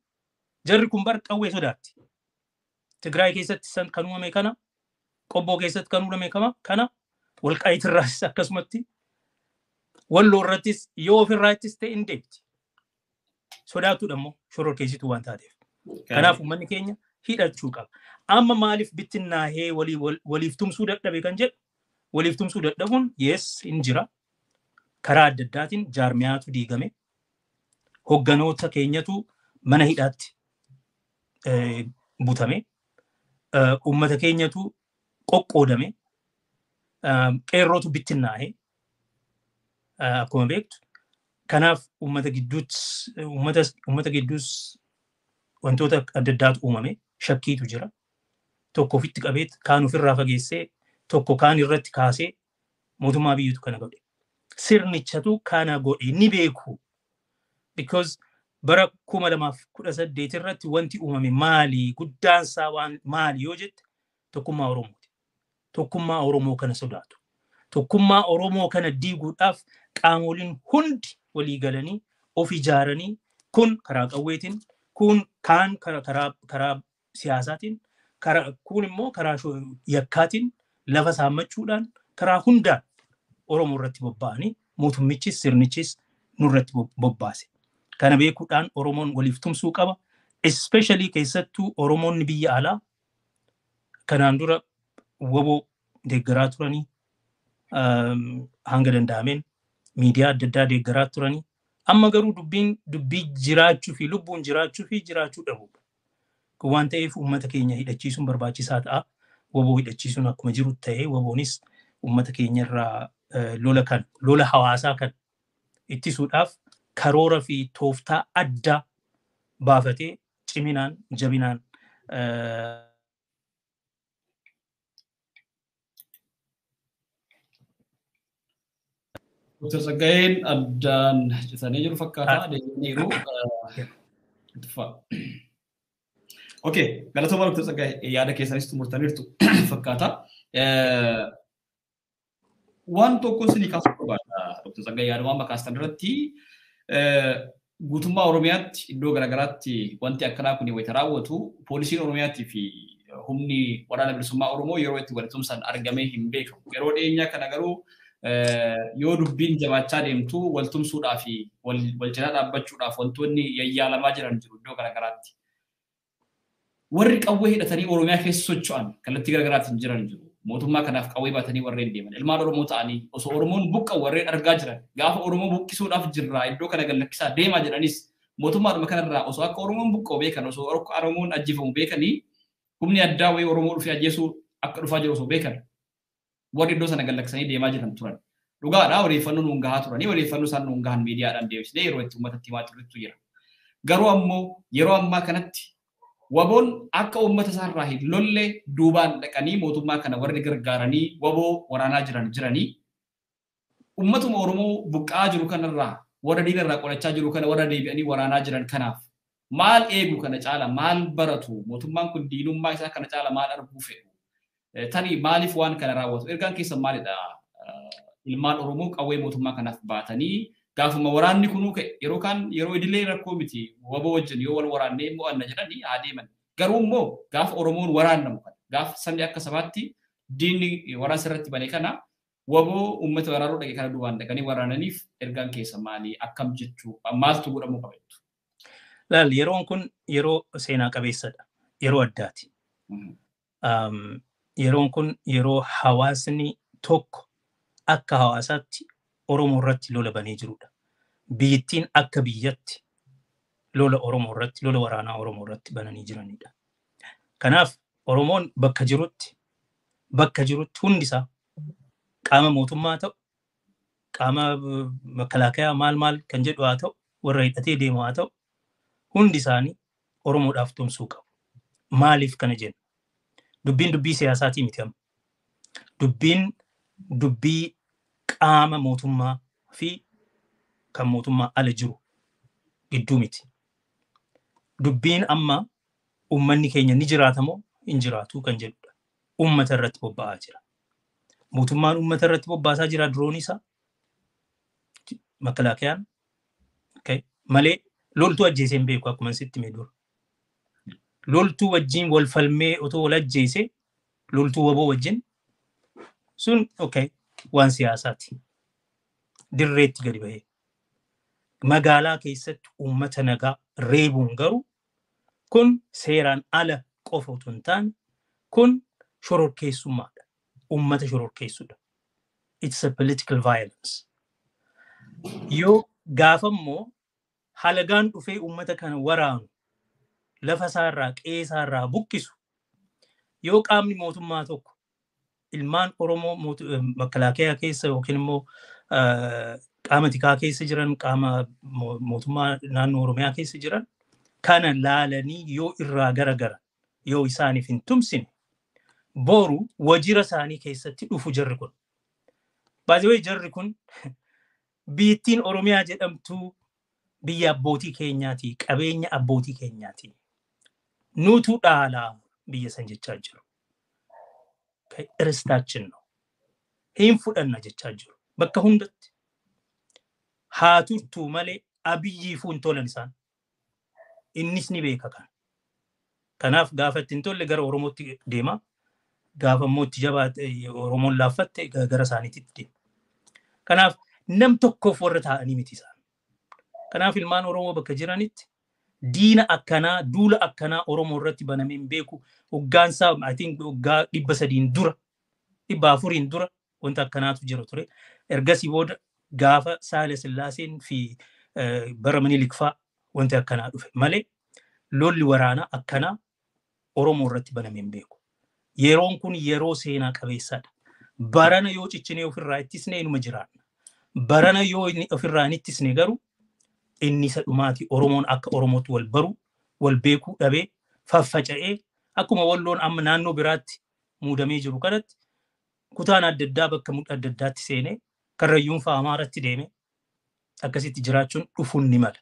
jarri kun bar qawwee sodaatti. Tigraay keessatti kan uumame kana, Qobboo keessatti kan uumame kana, Walqaayitirraas akkasumatti, Walloo irrattis yoo ofirraa ittis ta'e hin deebiti. Sodaattuudha immoo shororkeessituu waan taateef. Kanaaf uummanni keenya hidhachuu qaba. Amma maaliif bittinnaahee waliif tumsuu dadhabe kan jedhu, waliif tumsuu dadhabuun yes hin jira. Karaa adda addaatiin jaarmiyaatu diigame. Hogganoota keenyatu mana hidhaatti butame. Uummata keenyatu qoqqoodame. Qeerrootu bittinnaa'e. Akkuma beektu. Kanaaf uummata gidduus wantoota adda addaatu uumame. Shakkiitu jira. Tokko ofitti qabee kaan ofirraa fageessee tokko kaan irratti kaasee mootummaa biyyatu kana godhe. Sirnichatu kana godhe ni beeku. Because bara 2018 irratti wanti uumame maali? Guddaansaa waan maali yoo jette tokkummaa Oromooti. Tokkummaa Oromoo kana sodaatu. Tokkummaa Oromoo kana diiguudhaaf qaamoliin hundi walii galanii of ijaaranii kun karaa qawweetiin, kun kaan karaa siyaasaatiin, kun immoo karaa yakkaatiin lafa saammachuudhaan karaa hundaan Oromoo irratti bobba'anii mootummichis sirnichis nurratti bobbaase. Kana beekuudhaan Oromoon waliif tumsuu qaba. Especially keessattuu Oromoonni biyya alaa kanaan dura waboo deeggaraa turanii hanga danda'ameen miidiyaa adda addaa deeggaraa turanii amma garuu dubbiin dubbii jiraachuu fi lubbuun jiraachuu fi jiraachuu dhabuudha. Kun waan ta'eef uummata keenya hidhachiisuun barbaachisaa ta'a. Waboo hidhachiisuun akkuma jiru ta'ee waboonis uummata keenya irraa lola kan lola hawaasaa kan ittisuudhaaf karoora fi tooftaa addaa baafatee ciminaan jabinaan Dr. Tsaggaayeen addaan citanii jiru fakkaata deebi'aniiru. Okay, galatooma Dr. Tsaggaayee yaada keessanis xumurtaniirtu fakkaata. Waan tokko isinii kaasuu barbaada Dr. Tsaggaayee yaada waan makaastan irratti guutummaa Oromiyaatti iddoo garaagaraatti wanti akkanaa kun wayita raawwatu poolisiin Oromiyaatii fi humni waraana bilisummaa Oromoo yeroo itti walitumsaan argamee hin beekamu. Yeroo dhiyeenyaa kana garuu yoo dubbiin jabaachaa deemtu waltumsuudhaa fi wal cinaa dhaabbachuudhaaf wantoonni yayyaalamaa jiran jiru iddoo garaagaraatti. Warri qawwee hidhatanii Oromiyaa keessa socho'an kallattii garaagaraatiin jiran jiru. Mootummaa kanaaf qawwee baatanii warreen deeman. Ilmaan Oromoo ta'anii osoo Oromoon buqqa'u warreen argaa jiran gaafa Oromoo buqqisuudhaaf jirra iddoo kana gallakkisaa deemaa jedhanis mootummaadhuma kanarraa osoo akka Oromoon buqqa'u beekan osoo akka Oromoon ajjeefamu beekanii humni addaa wayii Oromoo dhufee ajjeesuu akka dhufaa jiru osoo beekan warri iddoo sana gallakkisanii deemaa jiran turan. Dhugaadhaa odeeffannoo nuun gahaa turanii odeeffannoo isaan nuun gahan miidiyaadhaan deebisnee yeroo itti uummatatti himaa turretu jira. Garuu ammoo yeroo ammaa kanatti waboon akka uummata isaarraa hin lolle duubaan dhaqanii mootummaa kana warri gargaaranii waboo waraanaa jiran jiranii uummatuma Oromoo buqqa'aa jiru kanarraa warra diinarraa qolachaa jiru kana warra deebi'anii waraanaa jiran kanaaf maal eegu kana caala maal baratu mootummaan kun diinummaa isaa kana caala maal arguu fedhu tarii maaliif waan kana raawwatu ergaan keessan maalidha ilmaan Oromoo qawwee mootummaa kanaaf baatanii gaafuma waraanni kunuu ka'e yeroo kaan yeroo idilee rakkoo miti waboo wajjin yoo wal waraannee mo'anna jedhanii haa deeman. Garuu immoo gaafa Oromoon waraannamu kana gaafa sabni akka sabaatti diinni waraansa irratti bane kana waboo uummata waraanuu dhaqe kana duubaan dhaqanii waraananiif ergaan keessa maali akkam jechuu maaltu godhamuu qaba jettu? Laal yeroon kun yeroo seenaa qabeessadha. Yeroo addaati. Yeroon kun yeroo hawaasni tokko akka hawaasaatti Oromoo irratti lola banee jirudha. Biyyattiin akka biyyatti lola Oromoo irratti, lola waraanaa Oromoo irratti bananii jiranidha. Kanaaf Oromoon bakka jirutti hundisaa qaama mootummaa ta'u, qaama makalaakaa maal maal kan jedhu haa ta'u, warra hidhatee deemu haa ta'u, hundi isaanii Oromoodhaaf tumsuu qabu. Maaliif kana jenna? Dubbiin dubbii siyaasaatii miti amma. Dubbiin dubbii qaama mootummaa fi kan mootummaa ala jiru gidduu miti. Dubbiin amma uummanni keenya ni jiraata moo hin jiraatu kan jedhudha. Uummata irratti bobba'aa jira. Mootummaan uummata irratti bobbaasaa jira diroon isaa. Makalaakayaan. Malee loltuu ajjeesee hin beeku akkuma sitti hime dura. Loltuu wajjin wal falmee otoo wal ajjeese loltuu waboo wajjin sun okay waan siyaasaati. Dirreetti gadi bahee. Magaalaa keessatti uummata nagaa reebuun garuu kun seeraan ala qofa otoo hin taane kun shororkeessummaadha. Uummata shororkeessuudha. It's a political violence. Yoo gaafa immoo halagaan dhufee uummata kana waraanu lafa isaarraa qe'ee isaarraa buqqisu yoo qaamni mootummaa tokko ilmaan Oromoo makalaakeyaa keessa yookiin immoo qaama tikaa keessa jiran qaama mootummaa naannoo Oromiyaa keessa jiran kana laalanii yoo irraa garagaran yoo isaaniif hin tumsine boru wajjira isaanii keessatti dhufu jarri kun. Baay'ee jarri kun biyyattiin Oromiyaa jedhamtu biyya abbootii keenyaati, qabeenya abbootii keenyaati. Nutu dhaalaa biyya san jechaa jiru. ርስታችን ነው. Hin fudhanna jechaa jiru. Bakka hundatti. Haa turtuu malee Abiyyiifuu hin tolan isaan. Innis ni beeka kana. Kanaaf gaafa itti hin tolle gara Oromootti deema. Gaafa immoo itti jabaate Oromoon laaffatte gara isaaniitti deema. Kanaaf nam tokkoof warra taa'anii miti isaan. Kanaaf ilmaan Oromoo bakka jiranitti diina akkanaa duula akkanaa Oromoo irratti banamee hin beeku. Hoggaansaa I think hoggaa 300 dura 400 dura wanta akkanaatu jira ture. Ergasii booda gaafa Saale Sillaaseen fi bara Minilik fa'aa wanti akkanaa dhufe malee lolli waraanaa akkanaa Oromoo irratti banamee hin beeku. Yeroon kun yeroo seenaa qabeessaadha. Barana yoo ciccinee ofirraa ittisne inuma jiraanna. Barana yoo ofirraa hin ittisne garuu inni isa dhumaati Oromoon akka Oromootti wal baru wal beekuu dhabee faffaca'ee akkuma walloon amma naannoo biraatti muudamee jiru kanatti kutaan adda addaa bakka adda addaatti seenee Karrayyuun fa'a Amaaratti deeme akkasitti jiraachuun dhufuun ni mala.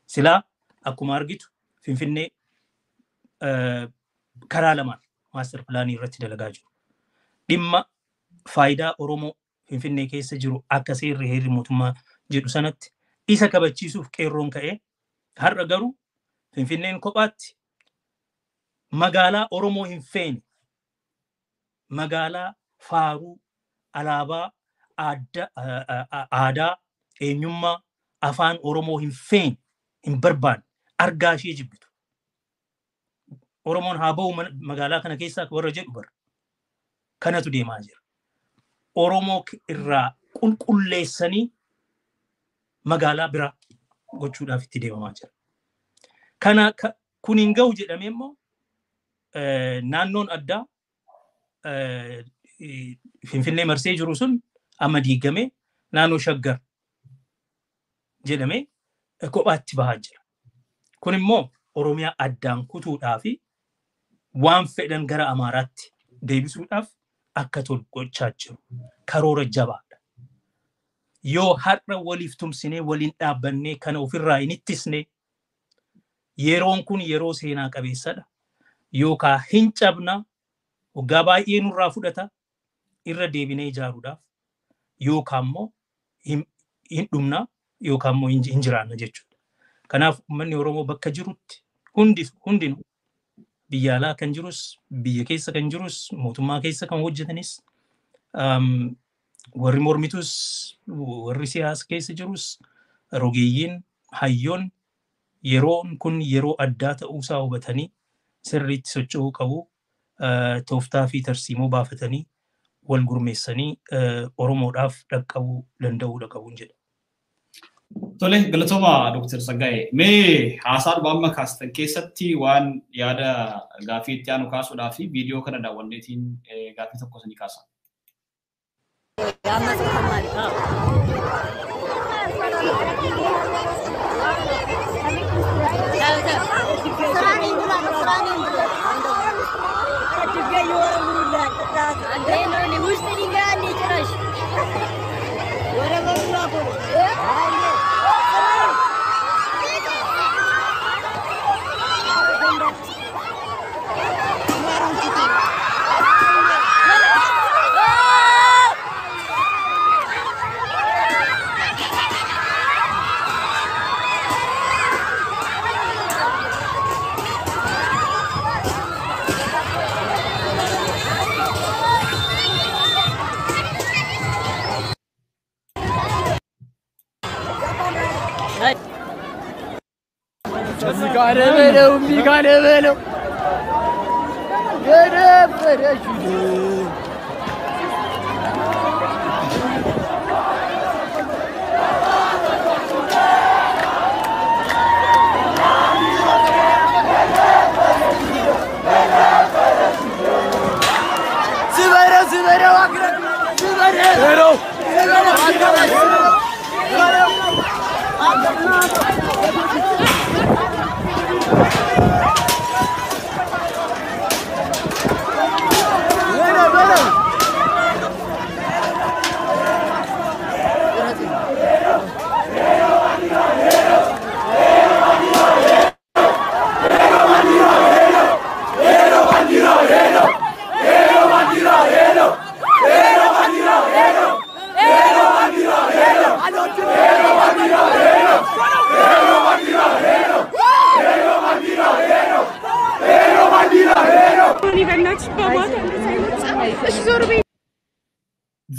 Silaa akkuma argitu Finfinnee karaa lamaan maaster pilaanii irratti dalagaa jiru. Dhimma faayidaa Oromoo Finfinnee keessa jiru akka seerri heerri mootummaa jedhu sanatti isa kabachiisuuf qeerroon ka'ee har'a garuu Finfinneen kophaatti magaalaa Oromoo hin feene magaalaa faaruu alaabaa aadaa eenyummaa afaan Oromoo hin feene hin barbaanne argaa ishee jibbitu. Oromoon haa ba'u magaalaa kana keessaa warra jedhu bara. Kanatu deemaa jira. Oromoo irraa qulqulleessanii magaalaa biraa gochuudhaaf itti deemamaa jira. Kana kun hin gahu jedhamee immoo naannoon addaa Finfinnee marsee jiru sun amma diigamee naannoo Shaggar jedhamee kophaatti bahaa jira. Kun immoo Oromiyaa addaan kutuudhaa fi waan fedhan gara Amaaraatti deebisuudhaaf akka tolu gochaa jiru. Karoora jabaadha. Yoo har'a waliif tumsinee waliin dhaabbannee kana ofirraa hin ittisne yeroon kun yeroo seenaa qabeessadha. Yookaan hin cabna waggaa baay'ee nurraa fudhata irra deebinee ijaaruudhaaf yookaan immoo hin dhumna yookaan immoo hin jiraanna jechuudha. Kanaaf uummanni Oromoo bakka jirutti hundinuu biyya alaa kan jirus biyya keessa kan jirus mootummaa keessa kan hojjetanis warri mormitus warri siyaasa keessa jirus rogeeyyiin hayyoon yeroon kun yeroo addaa ta'uusaa hubatanii sirriitti socho'uu qabu tooftaa fi tarsiimoo baafatanii wal gurmeessanii Oromoodhaaf dhaqqabuu danda'uudha qabuun jedha. Tole galatooma Dr. Tsaggaayee. Mee haasaa dhuma amma kaastan keessatti waan yaada gaaffii itti aanu kaasuudhaa fi viidiyoo kana daawwanneetiin gaaffii tokko isinii kaasa.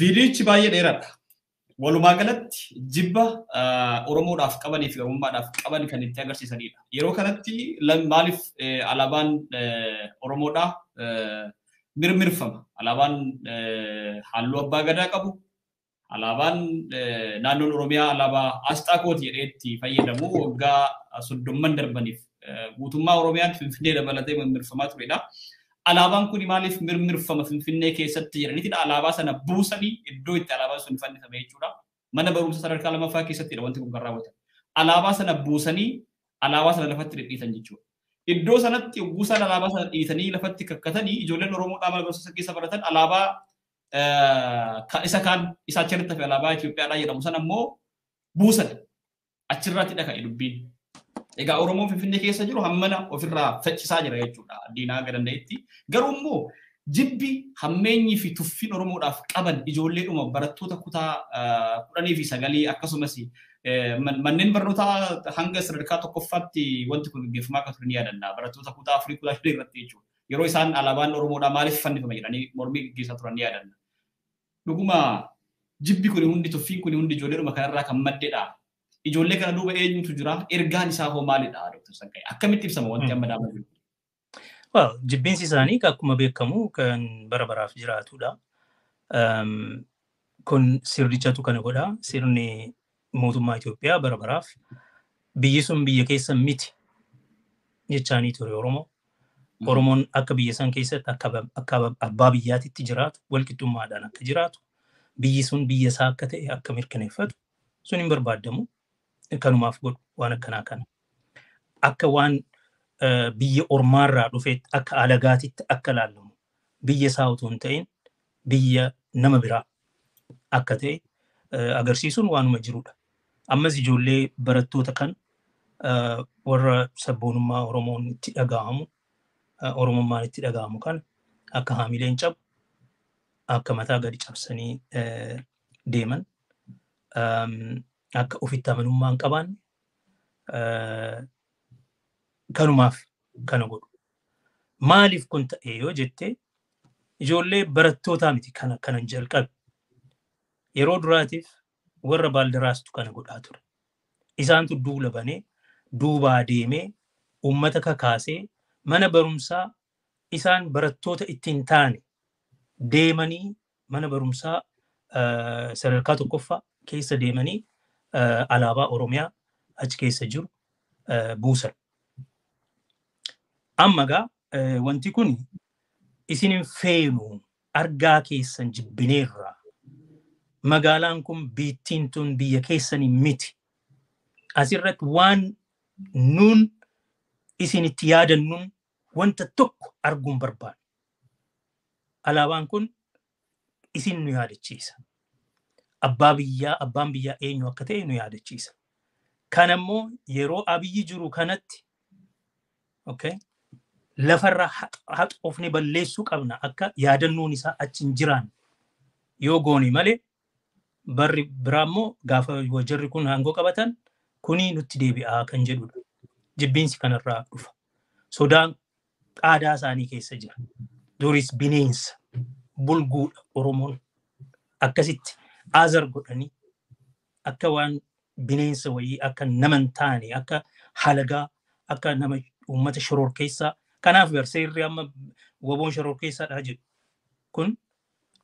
Viidiyichi baay'ee dheeraadha. Walumaa galatti jibba Oromoodhaaf qabanii fi Oromummaadhaaf qaban kan itti agarsiisanidha. Yeroo kanatti maaliif alaabaan Oromoodhaa mirmirfama? Alaabaan halluu abbaa gadaa qabu, alaabaan naannoon Oromiyaa alaabaa asxaa kooti jedhee itti fayyadamu waggaa 30 darbaniif guutummaa Oromiyaatti Finfinnee dabalatee mirmirfamaa turedha. Alaabaan kun maaliif mirmirfama Finfinnee keessatti jedhaniitidha. Alaabaa sana buusanii iddoo itti alaabaan sun fannifame jechuudha. Mana barumsa sadarkaa lammaffaa keessattidha wanti kun kan raawwatan. Alaabaa sana buusanii alaabaa sana lafatti dhidhiitan jechuudha. Iddoo sanatti buusaan alaabaa sana dhiitanii lafatti kakkatanii ijoolleen Oromoodhaa mana barumsa keessa baratan alaabaa isa kaan isa achirratti hafe alaabaa Itoophiyaadhaa jedhamu sana immoo buusan. Achirratti dhaqa'e dubbiin. Egaa Oromoon Finfinnee keessa jiru hammana ofirraa faccisaa jira jechuudha diinaa hanga danda'etti. Garuu immoo jibbi hammeenyii fi tuffiin Oromoodhaaf qaban ijoolleedhuma barattoota kutaa 10 fi 9 akkasumas manneen barnootaa hanga sadarkaa tokkoffaatti wanti kun gaggeeffamaa akka ture ni yaadanna. Barattoota kutaa 4 kutaa 5 irratti jechuudha. Yeroo isaan alaabaan Oromoodhaa maaliif fannifama jedhanii mormii gaggeessaa turan ni yaadanna. Dhuguma jibbi kun hundi tuffiin kun hundi ijoolleedhuma kanarraa kan maddedha. Ijoollee kana duuba eenyutu jira? Ergaan isaa hoo maalidha, Dr. Tsaggaayee? Akkamitti ibsama wanti amma dhaabaa jiru? Well, jibbinsi isaanii akkuma beekamu kan bara baraaf jiraatudha. Kun sirnichatu kana godha. Sirni mootummaa Itoophiyaa bara baraaf biyyi sun biyya keessa miti jechaanii ture Oromoo. Oromoon akka biyya san keessatti akka abbaa biyyaatitti jiraatu, walqixxummaadhaan akka jiraatu, biyyi sun biyya isaa akka ta'e akka mirkaneeffatu sun hin barbaadamu. Kanumaaf godhu waan akkanaa kana. Akka waan biyya ormaarraa dhufeetti akka alagaatitti akka laallamu biyya isaa otoo hin ta'in biyya nama biraa akka ta'e agarsiisuun waanuma jirudha. Ammas ijoollee barattoota kan warra sabboonummaa Oromoon itti dhaga'amu, Oromummaan itti dhaga'amu kana akka haamileen cabu, akka mataa gadi cabsanii deeman, akka ofitti amanummaa hin qabaanne kanumaaf kana godhu. Maaliif kun ta'e yoo jette ijoollee barattootaa miti kana kanan jalqabe. Yeroo duraatiif warra baaldaraastu kana godhaa ture. Isaantu duula banee duubaa deemee uummata kakaasee mana barumsaa isaan barattoota ittiin taane deemanii mana barumsaa sadarkaa tokkoffaa keessa deemanii alaabaa Oromiyaa achi keessa jiru buusan. Amma gaa wanti kun isin hin feenu argaa keessan jibbineerra. Magaalaan kun biittiin tun biyya keessanii miti. Asirratti waan nuun isin itti yaadannuun wanta tokko arguun barbaadu. Alaabaan kun isin nu yaadachiisa. Abbaa biyyaa, abbaan biyyaa eenyu akka ta'e nu yaadachiisa. Kanammoo yeroo Abiyyi jiru kanatti okay, lafarra haxoofne balleessuu qabna akka yaadannoon isaa achi hin jiraan yoo goone malee barri biraa immoo gaafa jarri kun aangoo qabatan kuni nutti deebi'aa kan jedhudha. Jibbiinsi kanarraa dhufa. Sodaan aadaa isaanii keessa jira. Duris bineensa bulguudha Oromoon akkasitti azar godhanii akka waan bineensa wayii akka nama hin taane akka halagaa Akka nama uummata shororkeessaa. Kanaaf seerri amma WBOn shororkeessaadha jedhu kun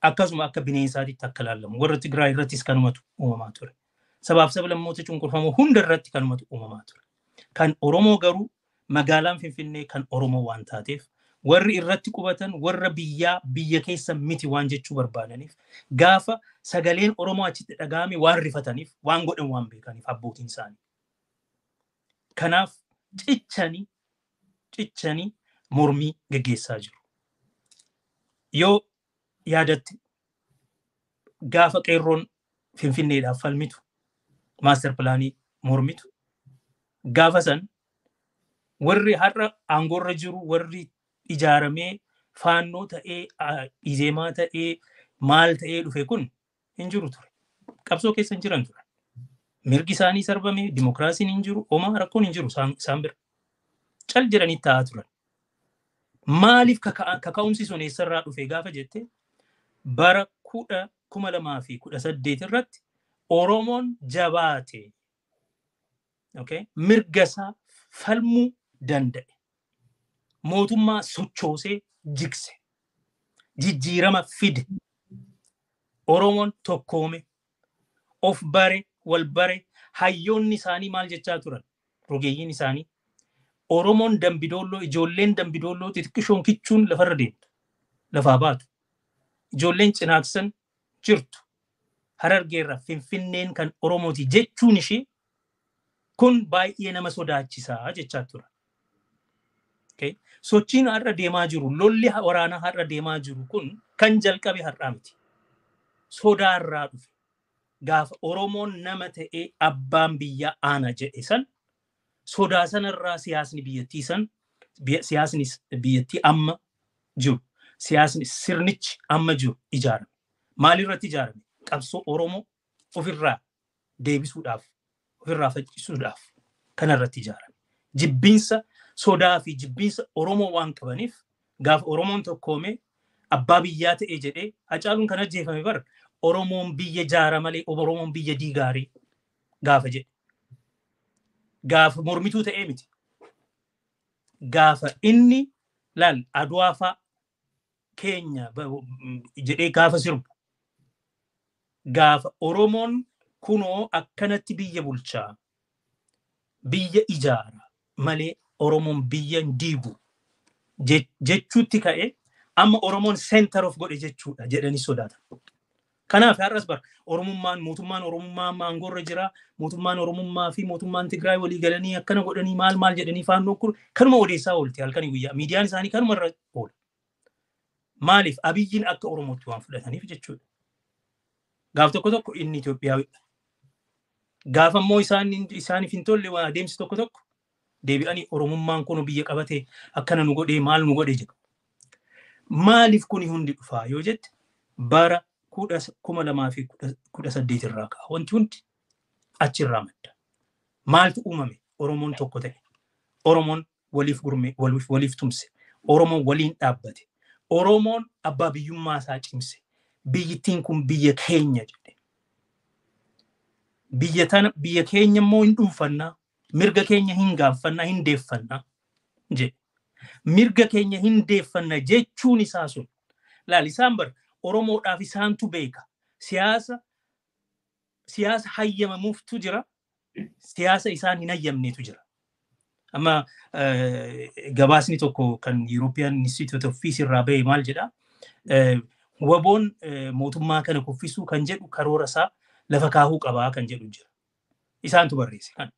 akkasuma akka bineensaatitti akka ilaalamu. Warra Tigraay irrattis kanumatu uumamaa ture. Sabaaf sablammoota cunqurfamoo hunda irratti kanumatu uumamaa ture. Kan Oromoo garuu magaalaan Finfinnee kan Oromoo waan taateef, warri irratti qubatan warra biyyaa biyya keessa miti waan jechuu barbaadaniif, gaafa sagaleen Oromoo achitti dhaga'ame waan rifataniif, waan godhan waan beekaniif abbootiin isaanii. Kanaaf cichanii cichanii mormii geggeessaa jiru. Yoo yaadatte, gaafa qeerroon Finfinneedhaaf falmitu, master planii mormitu, gaafa san warri har'a aangoorra jiru, warri ijaaramee Faannoo ta'ee, Izeemaa ta'ee, maal ta'ee dhufe kun hin jiru ture. Qabsoo keessa hin jiran ture. Mirgi isaanii sarbame, dimokiraasiin hin jiru, homaa rakkoon hin jiru isaan bira. Cal jedhanii taa'aa turan. Maaliif kaka'umsi sun eessarraa dhufe gaafa jette, bara 2018 irratti Oromoon jabaate. Mirga isaa falmuu danda'e. Mootummaa sochoosee jigse. Jijjiirama fide. Oromoon tokkoome. Of bare, wal bare, hayyoonni isaanii maal jechaa turan? Rogeeyyiin isaanii. Oromoon Dambidoolloo, ijoolleen Dambidoolloo xixiqqishoon kichuun lafarra deemtu. Lafaa baatu. Ijoolleen Cinaaksan jirtu. Harargeerra Finfinneen kan Oromooti jechuun ishee kun baay'ee nama sodaachisaa jechaa tura. Sochiin har'a deemaa jiru, lolli waraanaa har'a deemaa jiru kun kan jalqabe har'aa miti. Sodaarraa dhufe. Gaafa Oromoon nama ta'ee abbaan biyyaa aana jedhe san, sodaa sanarraa siyaasni biyyattii san, siyaasni biyyattii amma jiru, siyaasni sirnichi amma jiru ijaarame. Maalirratti ijaarame? Qabsoo Oromoo ofirraa deebisuudhaaf, ofirraa faccisuudhaaf kanarratti ijaarame. Jibbiinsa, sodaa fi jibbiinsa Oromoo waan qabaniif, gaafa Oromoon tokkoomee abbaa biyyaa ta'e jedhee, Hacaaluun kan ajjeefame bara Oromoon biyya jaara malee Oromoon biyya diigaarii gaafa jedhe. Gaafa mormituu ta'ee miti. Gaafa inni laal Aduwaa fa'a keenya jedhee gaafa sirbu. Gaafa Oromoon kunoo akkanatti biyya bulchaa, biyya ijaara malee Oromoon biyya hin diigu jechuutti ka'e, amma Oromoon center of godhe jechuudha jedhanii sodaatan. Kanaaf har'as bara Oromummaan, mootummaan Oromummaa amma aangoorra jira, mootummaan Oromummaa fi mootummaan Tigraay walii galanii akkana godhanii, maal maal jedhanii, Faannoo kun kanuma odeessaa oolti halkanii guyyaa, miidiyaan isaanii kanuma irra oola. Maaliif? Abiyyiin akka Oromootti waan fudhataniif jechuudha. Gaaf tokko tokko inni Itoophiyaawidha. Gaafa immoo isaaniif hin tolle waan adeemsi tokko tokko, deebi'anii Oromummaan kun biyya qabate, akkana nu godhee, maal nu godhe jedhu. Maaliif kuni hundi dhufaa yoo jette, bara 2018 irraa ka'a. Wanti hundi achirraa madda. Maaltu uumame? Oromoon tokko ta'e. Oromoon waliif gurme, waliif tumse. Oromoon waliin dhaabbate. Oromoon abbaa biyyummaa isaa cimse. Biyyittiin kun biyya keenya jedhe. Biyya tana, biyya keenya immoo hin dhuunfannaa. Mirga keenya hin gaaffannaa, hin deeffannaa jedhe. Mirga keenya hin deeffanna jechuun isaa sun. Laal, isaan bara Oromoodhaaf isaantu beeka. Siyaasa hayyamamuuftu jira. Siyaasa isaan hin hayyamnetu jira. Amma gabaasni tokko kan European Institute of Peace irraa bahe maal jedha? WBOn mootummaa kana kuffisuu kan jedhu karoora isaa lafa kaahuu qabaa kan jedhu jira. Isaantu barreesse kan.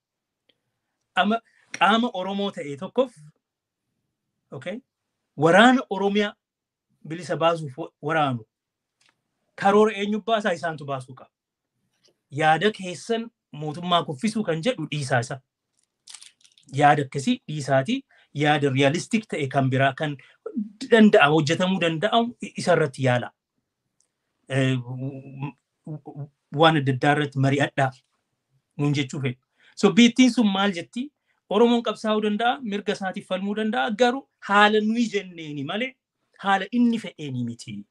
Amma qaama Oromoo ta'e tokkoof, okay, waraana Oromiyaa bilisa baasuuf waraanu karoora eenyu baasaa? Isaantu baasuu qaba. Yaada keessan mootummaa kuffisuu kan jedhu dhiisaa isa. Yaada akkasii dhiisaatii yaada realistic ta'e kan biraa kan danda'amu, hojjetamuu danda'amu isarratti yaala. Waan adda addaa irratti mari'adhaa nuun jechuu fedhu. So biittiin sun maal jetti? Oromoon qabsaa'uu danda'a, mirga isaatiif falmuu danda'a, garuu haala nuyi jenneeni malee haala inni fedheeni miti.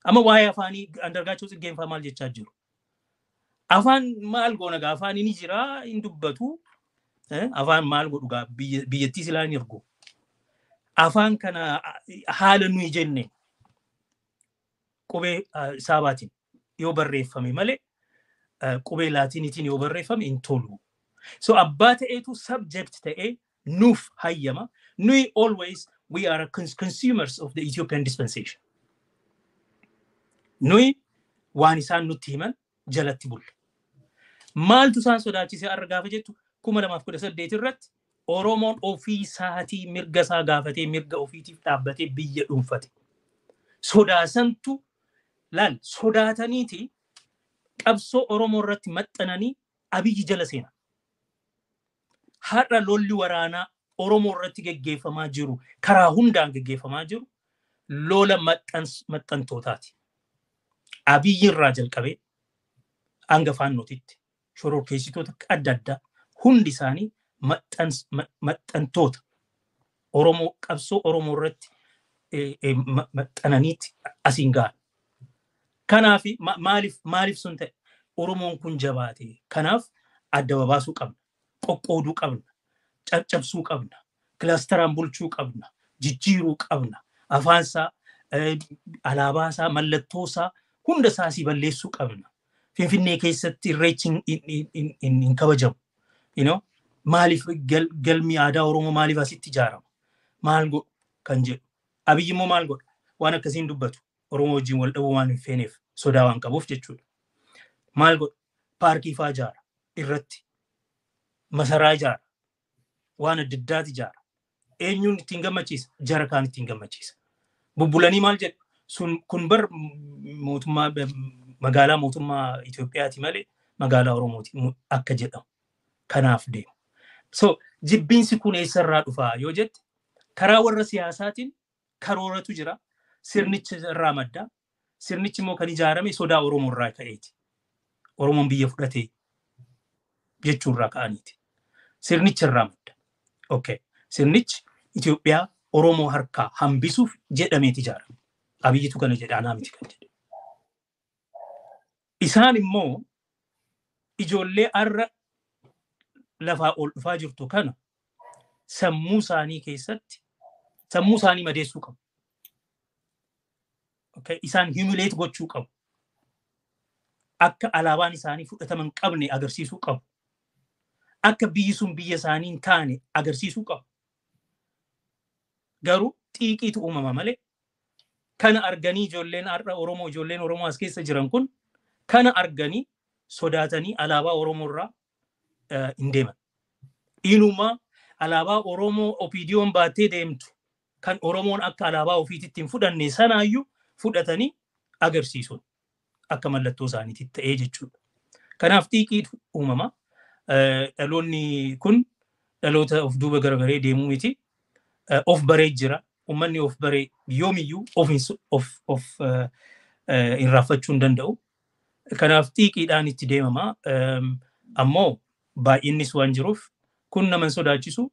Amma waa'ee afaanii Andargaachoo Tsiggeen fa'aa maal jechaa jiru? Afaan maal goona gaa, afaan inni jira, hin dubbatu. Afaan maal godhu gaa biyyattii silaa hin ergu. Afaan kana haala nuyi jenne qubee saabaatiin yoo barreeffame malee qubee laatiniitiin yoo barreeffame hin tolu. So abbaa ta'eetu subject ta'ee nuuf hayyama. Nuyi always we are consumers of the Ethiopian dispensation. Nuyi waan isaan nutti himan jalatti bulla. Maaltu isaan sodaachise har'a gaafa jettu 2018 irratti Oromoon ofii isaatii mirga isaa gaafatee, mirga ofiitiif dhaabbatee biyya dhuunfate. Sodaasantu laal sodaataniiti qabsoo Oromoo irratti maxxananii Abiyyi jala seenan. Har'a lolli waraanaa Oromoo irratti geggeeffamaa jiru, karaa hundaan geggeeffamaa jiru, lola maxxantootaati. Abiyyi irraa jalqabee hanga faannootitti shororkeessitoota adda addaa hundi isaanii maxxantoota Oromoo qabsoo Oromoo irratti maxxananiiti asiin gahan. Kanaaf maaliif sun ta'e? Oromoon kun jabaate. Kanaaf adda babaasuu qabna, qoqqooduu qabna, caccabsuu qabna, kilaastaraan bulchuu qabna, jijjiiruu qabna, afaansaa, alaabaasaa, mallattoosaa hunda isaasii balleessuu qabna. Finfinnee keessatti irreechi hin kabajamu. Maaliif galmi aadaa Oromoo maaliif asitti ijaarama? Maal godhu kan jedhu. Abiyyi immoo maal godha? Waan akkasiin dubbatu. Oromoo wajjin wal dhabuu waan hin feeneef, sodaa waan qabuuf jechuudha. Maal godha? Paarkii faa ijaara irratti. Masaraa ijaara. Waan adda addaati ijaara. Eenyuun ittiin gammachiisa? Jara kaan ittiin gammachiisa. Bubbulanii maal jedhu? Sun kun bar mootummaa magaalaa mootummaa Itoophiyaati malee magaalaa Oromooti akka jedhamu. Kanaaf deemu. So jibbiinsi kun eessarraa dhufaa yoo jette, karaa warra siyaasaatiin karooratu jira. Sirnicha irraa madda. Sirnichi immoo kan ijaarame sodaa Oromoo irraa ka'eeti. Oromoon biyya fudhatee jechuurraa ka'aniiti. Sirnicha irraa madda. Okay. Sirnichi Itoophiyaa Oromoo harkaa hambisuuf jedhameeti ijaarame. Abiyyitu kana jedhe, anaa miti kan jedhe. Isaan immoo ijoollee har'a lafaa ol dhufaa jirtu kana sammuu isaanii keessatti sammuu isaanii madeessuu qabu. Okay. Isaan humiliate gochuu qabu. Akka alaabaan isaanii fudhatama hin qabne agarsiisuu qabu. Akka biyyi sun biyya isaanii hin taane agarsiisuu qabu. Garuu xiiqiitu uumama malee kana arganii ijoolleen har'a Oromoo, ijoolleen Oromoo as keessa jiran kun kana arganii sodaatanii alaabaa Oromoo irraa hin deeman. Inuma alaabaa Oromoo OPDO'n baattee deemtu kan Oromoon akka alaabaa ofiititti hin fudhanne sanaayyuu fudhatanii agarsiisuun akka mallattoo isaaniitti ta'ee jechuudha. Kanaaf xiiqiitu uumama. Dhaloonni kun dhaloota of duuba garagaree deemuu miti. Of baree jira. Uummanni of baree yoomiyyuu of irraanfachuu hin danda'u. Kanaaf xiiqiidhaan itti deemama. Ammoo baay'innis waan jiruuf kun nama hin sodaachisu.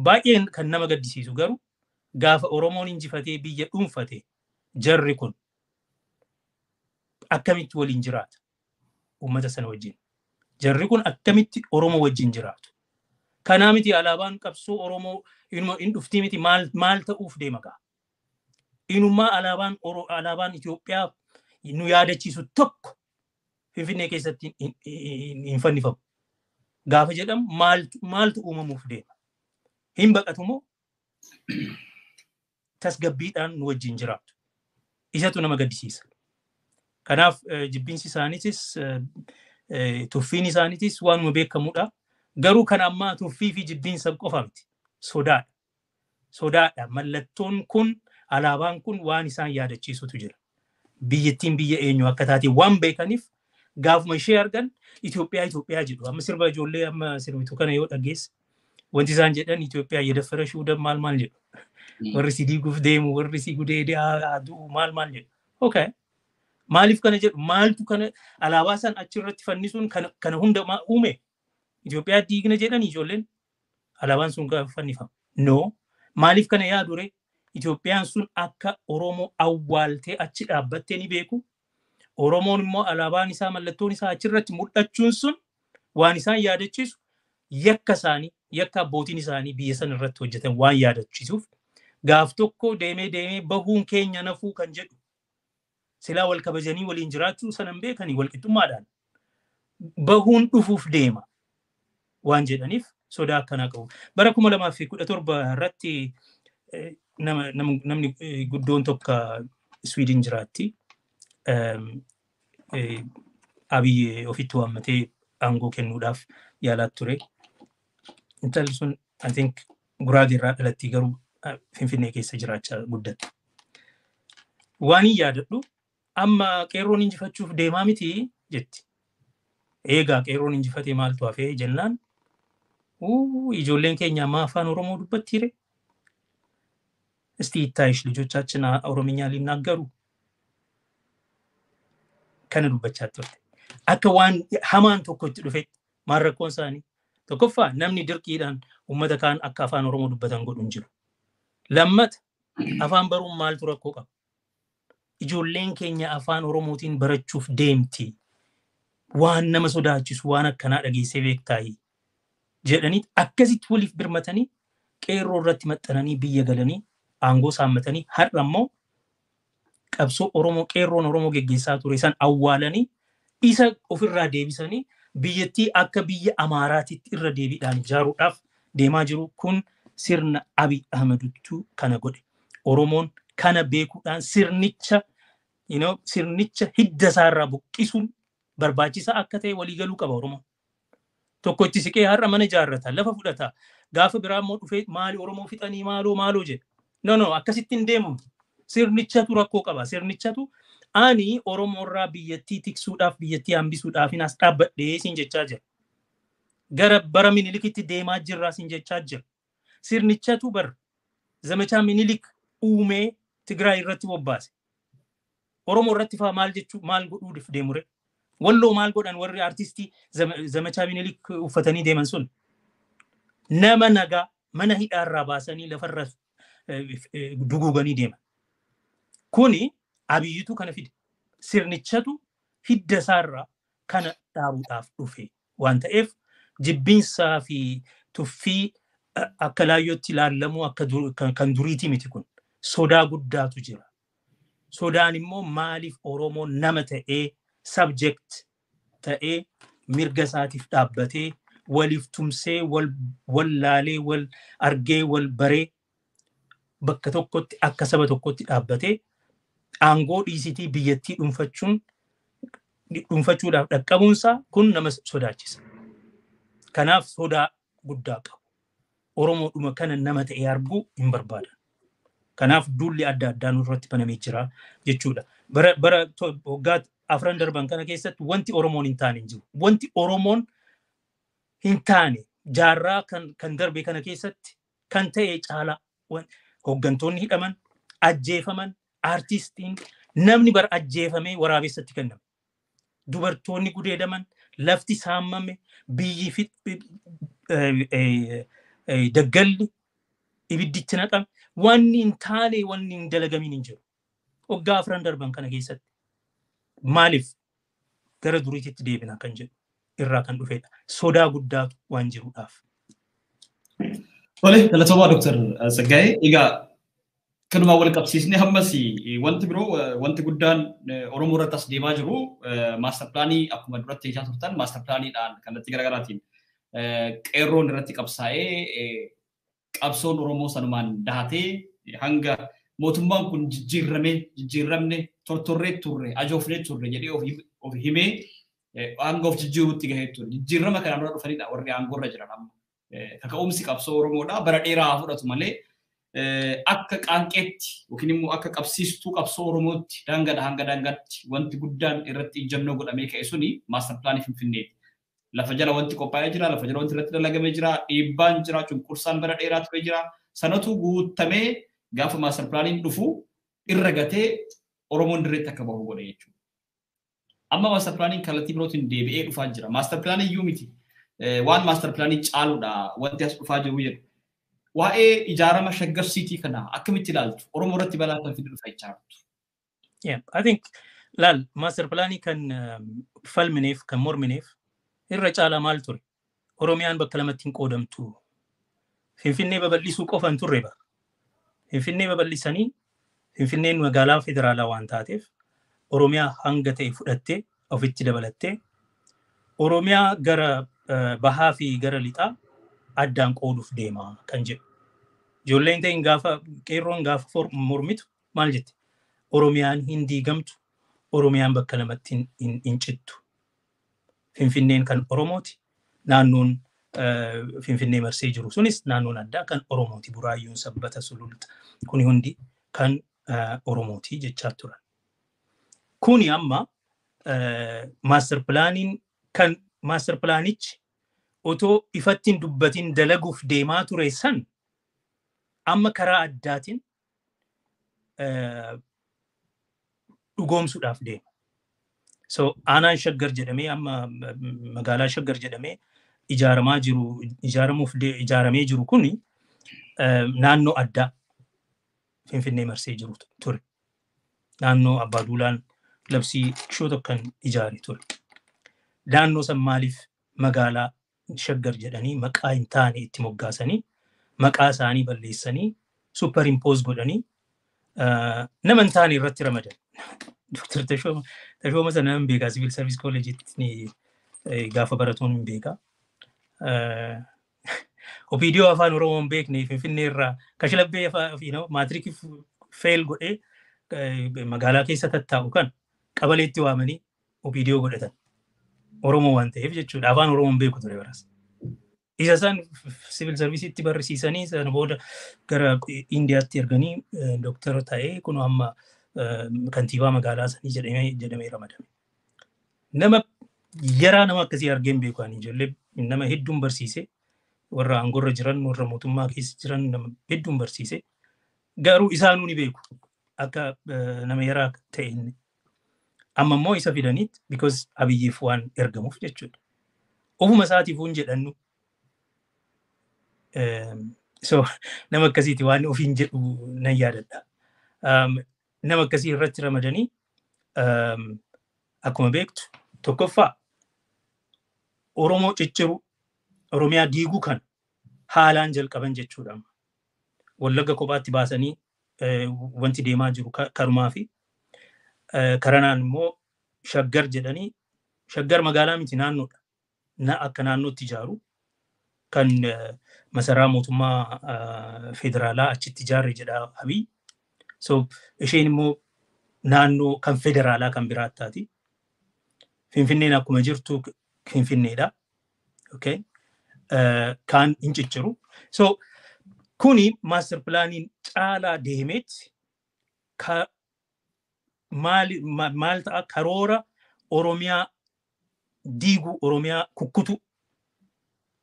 Baay'een kan nama gaddisiisu garuu gaafa Oromoon injifatee biyya dhuunfate jarri kun akkamitti waliin jiraata uummata sana wajjin? Jarri kun akkamitti Oromoo wajjin jiraatu? Kanaa miti alaabaan qabsoo Oromoo hin dhuftii miti, maal ta'uuf deema gaa? Inummaa alaabaan Itoophiyaa nu yaadachiisu tokko Finfinnee keessatti hin fannifamu gaafa jedhamu maaltu uumamuuf deema? Hin baqatu moo tasgabbiidhaan nu wajjin jiraatu? Isatu nama gaddisiisa. Kanaaf jibbiinsi isaaniitis tuffiin isaaniitis waanuma beekamudha. Garuu kan ammaa tuffii fi jibbiinsa qofa miti. Sodaadha. Sodaadha. Mallattoon kun, alaabaan kun waan isaan yaadachiisutu jira. Biyyattiin biyya eenyu akka taate waan beekaniif gaafuma ishee argan Itoophiyaa Itoophiyaa jedhu. Amma sirba ijoollee amma sirbitu kana yoo dhageesse wanti isaan jedhan Itoophiyaa የደፈረሽ ውደም maal maal jedhu. Warri si diiguuf deemu, warri si gudeedee du'u maal maal jedhu. Okay. Maaliif kana jedhu? Maaltu kana alaabaa san achirratti fannisuun kana hunda uume? Itoophiyaa diigna jedhan ijoolleen alaabaan sun gaafa fannifamu. No. Maaliif kana yaadure? Itoophiyaan sun akka Oromoo awwaaltee achi dhaabbattee ni beeku. Oromoon immoo alaabaan isaa, mallattoon isaa achirratti mul'achuun sun waan isaan yaadachiisu Yakka isaanii, yakka abbootiin isaanii biyya sana irratti hojjetan waan yaadachiisuuf, gaaf tokko deemee deemee bahuun keenya nafuu kan jedhu, silaa wal kabajanii waliin jiraachuu sanan beekanii wal qixxummaadhaan bahuun dhufuuf deema waan jedhaniif sodaa akkanaa qabu. Bara 2017 irratti namni guddoon tokko Sweden jiraatti. Abiyyi ofitti waammatee aangoo kennuudhaaf yaalaa ture. Intalli sun, I think, Guraagee irraa dhalattii, garuu Finfinnee keessa jiraachaa guddatte. Waan hin yaadadhu, amma qeerroon injifachuuf deemaa miti jetti. Eegaa qeerroon injifatee maaltu hafee jennaan, ijoolleen keenya amma afaan Oromoo dubbattiire. እስቲ ይታይሽ፣ ልጆቻችን ኦሮምኛ ሊናገሩ kana dubbachaa turte. Akka waan hamaan tokko itti dhufe. Maal rakkoon isaanii? Tokkoffaa, namni dirqiidhaan uummata kaan akka afaan Oromoo dubbatan godhu hin jiru. Lammata, afaan baruun maaltu rakkoo qaba? Ijoolleen keenya afaan Oromootiin barachuuf deemti. Waan nama sodaachisu waan akkanaa dhageessee beektaayi jedhanii akkasitti waliif birmatanii qeerroo irratti maxxananii biyya galanii aangoo saammatanii, har'a immoo qabsoo Oromoo qeerroon Oromoo geggeessaa ture san awwaalanii, isa ofirraa deebisanii, biyyattii akka biyya Amaaraatitti irra deebiidhaan ijaaruudhaaf deemaa jiru. Kun sirna Abiy Ahmeduttu kana godhe. Oromoon kana beekuudhaan sirnicha hidda isaarraa buqqisuun barbaachisaa akka ta'e waliigaluu qaba Oromoon. Tokko itti siqee har'a mana ijaarrata, lafa fudhata. Gaafa biraa immoo dhufee maali Oromoo fixanii maaloo maaloo jedha. No, no, akkasitti hin deemu. Sirnichatu rakkoo qaba. Sirnichatu ani Oromoorraa biyyattii tiksuudhaaf, biyyattii hambisuudhaaf as dhaabbadhee siin jechaa jira. Gara bara Minilikitti deemaa jirraa siin jechaa jira. Sirnichatu bar zamachaa Minilik uumee Tigraay irratti bobbaase. Oromoo irratti faa maal jechuu, maal godhuuf deemure? Walloo maal godhan warri artistii zamachaa Minilik uffatanii deeman sun? Nama nagaa mana hidhaarraa baasanii lafarra duguuganii deeman. Kuni Abiyyitu kana fide. Sirnichatu hidda isaarraa kana dhaabuudhaaf dhufe waan ta'eef, jibbiinsaa fi tuffii akka laayyootti ilaallamuu akka kan duriitii miti kun. Sodaa guddaatu jira. Sodaan immoo maaliif Oromoon nama ta'ee, subject ta'ee, mirga isaatiif dhaabbatee, waliif tumsee, wal laalee, wal argee, wal baree, bakka tokkotti akka saba tokkotti dhaabbatee aangoo dhiisitii biyyattii dhuunfachuudhaaf dhaqqabuunsaa kun nama sodaachisa. Kanaaf sodaa guddaa qabu. Oromoodhuma kana nama ta'e arguu hin barbaadan. Kanaaf duulli adda addaa nurratti banamee jira jechuudha. Bara waggaa 4 darban kana keessatti wanti Oromoon hin taane hin jiru. Wanti Oromoon hin taane jaarraa kan darbe kana keessatti kan ta'e caalaa hooggantoonni hidhaman, ajjeefaman, aartistiin namni bara ajjeefamee waraabessatti kenname. Dubartoonni gudeedaman, lafti saamame, biyyi daggalli ibidditti naqame, wanni hin taane, wanni hin dalagamin hin jiru. Waggaa 4 darban kana keessatti maaliif gara duriititti deebina kan jedhu irraa kan dhufedha. Sodaa guddaatu waan jiruudhaaf. Tole, galatoomaa Dooktar Tsaggaayee. Egaa kanumaan wal qabsiisnee ammas wanti biroo, wanti guddaan Oromoo irratti as deemaa jiru master planii, akkuma duratti jechaa turtan, master planiidhaan kallattii garaagaraatiin qeerroon irratti qabsaa'ee, qabsoon Oromoo sanumaan dahatee, hanga mootummaan kun jijjiirramee jijjiirramne tortorree turre, ajoofnee turre jedhee of himee hanga of jijjiiruutti gahee ture. Jijjiirrama kanaan dura dhufanidha warri aangoorra jiran amma. Kaka'umsi qabsoo Oromoodha bara dheeraa haa fudhatu malee, akka qaanqeetti yookiin immoo akka qabsiistuu qabsoo Oromootti daangaadha hanga daangaatti wanti guddaan irratti ijjannoo godhamee ka'e suni master planii Finfinneeti. Lafa jala wanti qophaa'ee jira, lafa jala wanti irratti dalagamee jira, dhiibbaan jira, cunqursaan bara dheeraa ture jira. Sanatu guutamee gaafa master planiin dhufu irra gatee Oromoon dirreetti akka bahu godhe jechuudha. Amma master planiin kallattii birootiin deebi'ee dhufaa jira. Master planii iyyuu miti. Waan master planii caaluudha wanti as dhufaa jiru jedhu. Waa'ee ijaarama Shaggar City kana akkamitti ilaaltu? Oromoo irratti balaa kan fide dhufa jechaa jirtu. Yeah, I think laal, master planii kan falmineef, kan mormineef irra caalaa maal ture? Oromiyaan bakka lamatti hin qoodamtu. Finfinnee babal'isuu qofa hin turre bara. Finfinnee babal'isanii Finfinneen magaalaa federaalaa waan taateef Oromiyaa hanga ta'e fudhattee ofitti dabalattee Oromiyaa gara bahaa fi gara lixaa addaan qooduuf deema kan jedhu. Ijoolleen ta'in gaafa qeerroon gaafa mormitu maal jette? Oromiyaan hin diigamtu, Oromiyaan bakka lamatti hin cittu. Finfinneen kan Oromooti, naannoon Finfinnee marsee jiru sunis naannoon addaa kan Oromooti. Buraayyuun, Sabbata, Sululta kuni hundi kan Oromooti jechaa turan. Kuni amma maaster pilaaniin kan maaster pilaanichi otoo ifatti hin dubbatin dalaguuf deemaa ture san amma karaa addaatiin dhugoomsuudhaaf deema. So aanaan Shaggar jedhamee amma magaalaa Shaggar jedhamee ijaaramaa jiru ijaaramuuf ijaaramee jiru kuni naannoo addaa Finfinnee marsee jiru ture. Naannoo Abbaa Duulaan labsii shoo tokkan ijaare ture. Naannoo san maaliif magaalaa Shaggar jedhanii maqaa hin taane itti moggaasanii maqaa isaanii balleessanii super impose godhanii nama hin taane irratti ramadan. Dr. Tashooma sana hin beekaa, Civil Service College'itti gaafa baratuun hin beekaa. OPDO afaan Oromoo hin beekne Finfinnee irraa kashlabbee maatirikii fail godhee magaalaa keessa tattaa'u kan qabaleetti waamanii OPDO godhatan. Oromoo waan ta'eef jechuudha. Afaan Oromoo hin beeku ture baras. Isa isaan civil service'itti barsiisanii sana booda gara Indiyaatti erganii dooktara ta'ee kun amma kantiibaa magaalaa sanii jedhamee ramadame. Nama yaraa nama akkasii argeen beeku ani ijoollee nama hedduun barsiise, warra aangorra jiran, warra mootummaa keessa jiran nama hedduun barsiise, garuu isaanuu ni beeku akka nama yaraa ta'e inni. Amma immoo isa fidaniit because Abiyyiif waan ergamuuf jechuudha. Ofuma isaatiif hin jedhannu. So nama akkasiiti waan ofiin jedhu nan yaadadha. Nama akkasii irratti ramadanii akkuma beektu tokkoffaa Oromoo cicciru, Oromiyaa diiguu kan haalaan jalqaban jechuudha. Wallagga kophaatti baasanii wanti deemaa jiru karumaa fi karanaan immoo Shaggar jedhanii, Shaggar magaalaa miti, naannoodha. Na akka naannootti ijaaru kan masaraa mootummaa federaalaa achitti ijaarre jedha Abiy. So isheen immoo naannoo kan federaalaa kan biraa taati. Finfinneen akkuma jirtu Finfinneedha. Okay. Kaan hin cicciru. So kuni maaster pilaaniin caalaa deemeet maal ta'a? Karoora Oromiyaa diiguu, Oromiyaa kukkutu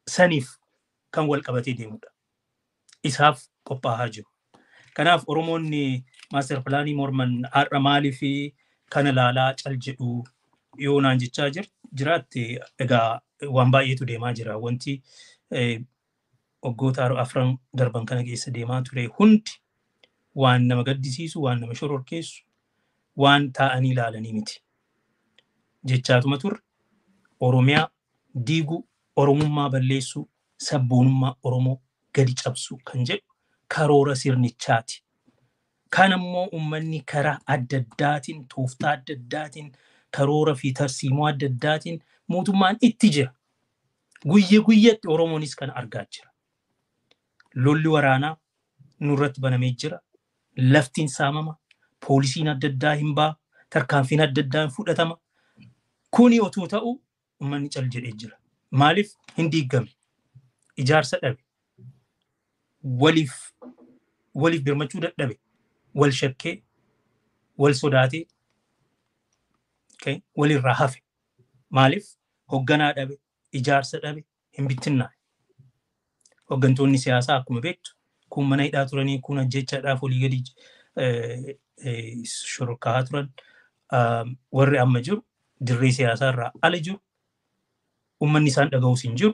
saniif kan wal qabatee deemudha. Isaaf qophaa'aa jiru. Kanaaf Oromoonni maaster pilaanii morman har'a maaliif kana laalaa cal jedhu yoo naan jechaa jiraatte, egaa waan baay'eetu deemaa jira. Wanti waggoota 4 darban kana keessa deemaa ture hundi waan nama gaddisiisu, waan nama shororkeessu, waan taa'anii ilaalanii miti. Jechaatuma turre, Oromiyaa diiguu, Oromummaa balleessuu, sabboonummaa Oromoo gadi cabsuu kan jedhu karoora sirnichaati. Kan ammoo uummanni karaa adda addaatiin, tooftaa adda addaatiin, karoora fi tarsiimoo adda addaatiin mootummaan itti jira. Guyya guyyatti Oromoonis kana argaa jira. Lolli waraanaa nurratti banamee jira. Laftiin saamama, poolisiin adda addaa hin ba'a, tarkaanfiin adda addaa hin fudhatama. Kuni otuu ta'u uummanni cal jedhee jira. Maaliif hin diigame? Ijaarsa dhabe. Waliif birmachuu dadhabe. Wal shakkee, wal sodaatee, walirraa hafe. Maaliif? Hoogganaa dhabe, ijaarsa dhabe, hin bittinnaa'e. Hooggantoonni siyaasaa akkuma beektu kun mana hidhaa turanii, kun ajjechaadhaaf olii gadi shororkaa turan. Warri amma jiru dirree siyaasaa irraa ala jiru. Uummanni isaan dhaga'us hin jiru.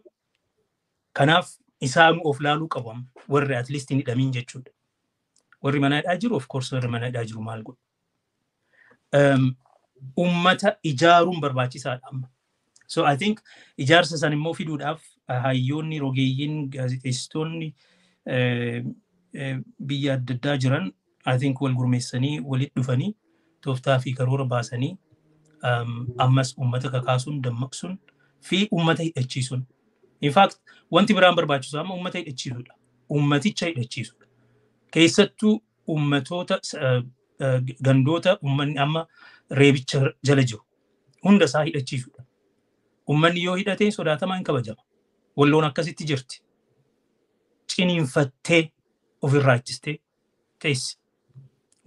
Kanaaf isaanuu of laaluu qabu amma warri at least hin hidhamiin jechuudha. Warri mana hidhaa jiru, of course, warri mana hidhaa jiru maal godhu? Uummata ijaaruun barbaachisaadha amma. So I think ijaarsa san immoo fiduudhaaf hayyoonni, rogeeyyiin, gaazexeessitoonni biyya adda addaa jiran, I think, wal gurmeessanii walitti dhufanii tooftaa fi karoora baasanii ammas uummata kakaasuun, dammaqsuun fi uummata hidhachiisuun. In fact, wanti biraan barbaachisu amma uummata hidhachiisuudha. Uummaticha hidhachiisuudha. Keessattuu uummatoota gandoota uummanni amma reebicha jala jiru hunda isaa hidhachiisuudha. Uummanni yoo hidhate sodaatamaa hin kabajama. Walloon akkasitti jirti. Ciniinfattee ofirraa ittistee teessi.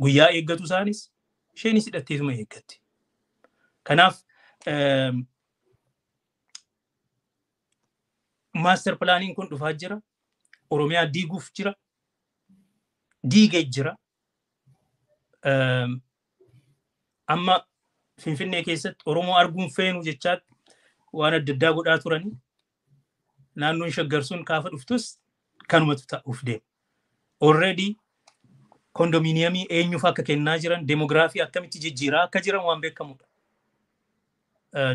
Guyyaa eeggatu isaanis isheenis hidhatteetuma eeggatti. Kanaaf master planiin kun dhufaa jira. Oromiyaa diiguuf jira. Diigee jira. Amma Finfinnee keessatti Oromoo arguun feenu jechaatti waan adda addaa godhaa turanii, naannoon Shaggar sun kaafa dhuftus kanumatu ta'uuf deema. Already kondominiyeemii eenyuuf akka kennaa jiran, demoogiraafii akkamitti jijjiiraa akka jiran waan beekamudha.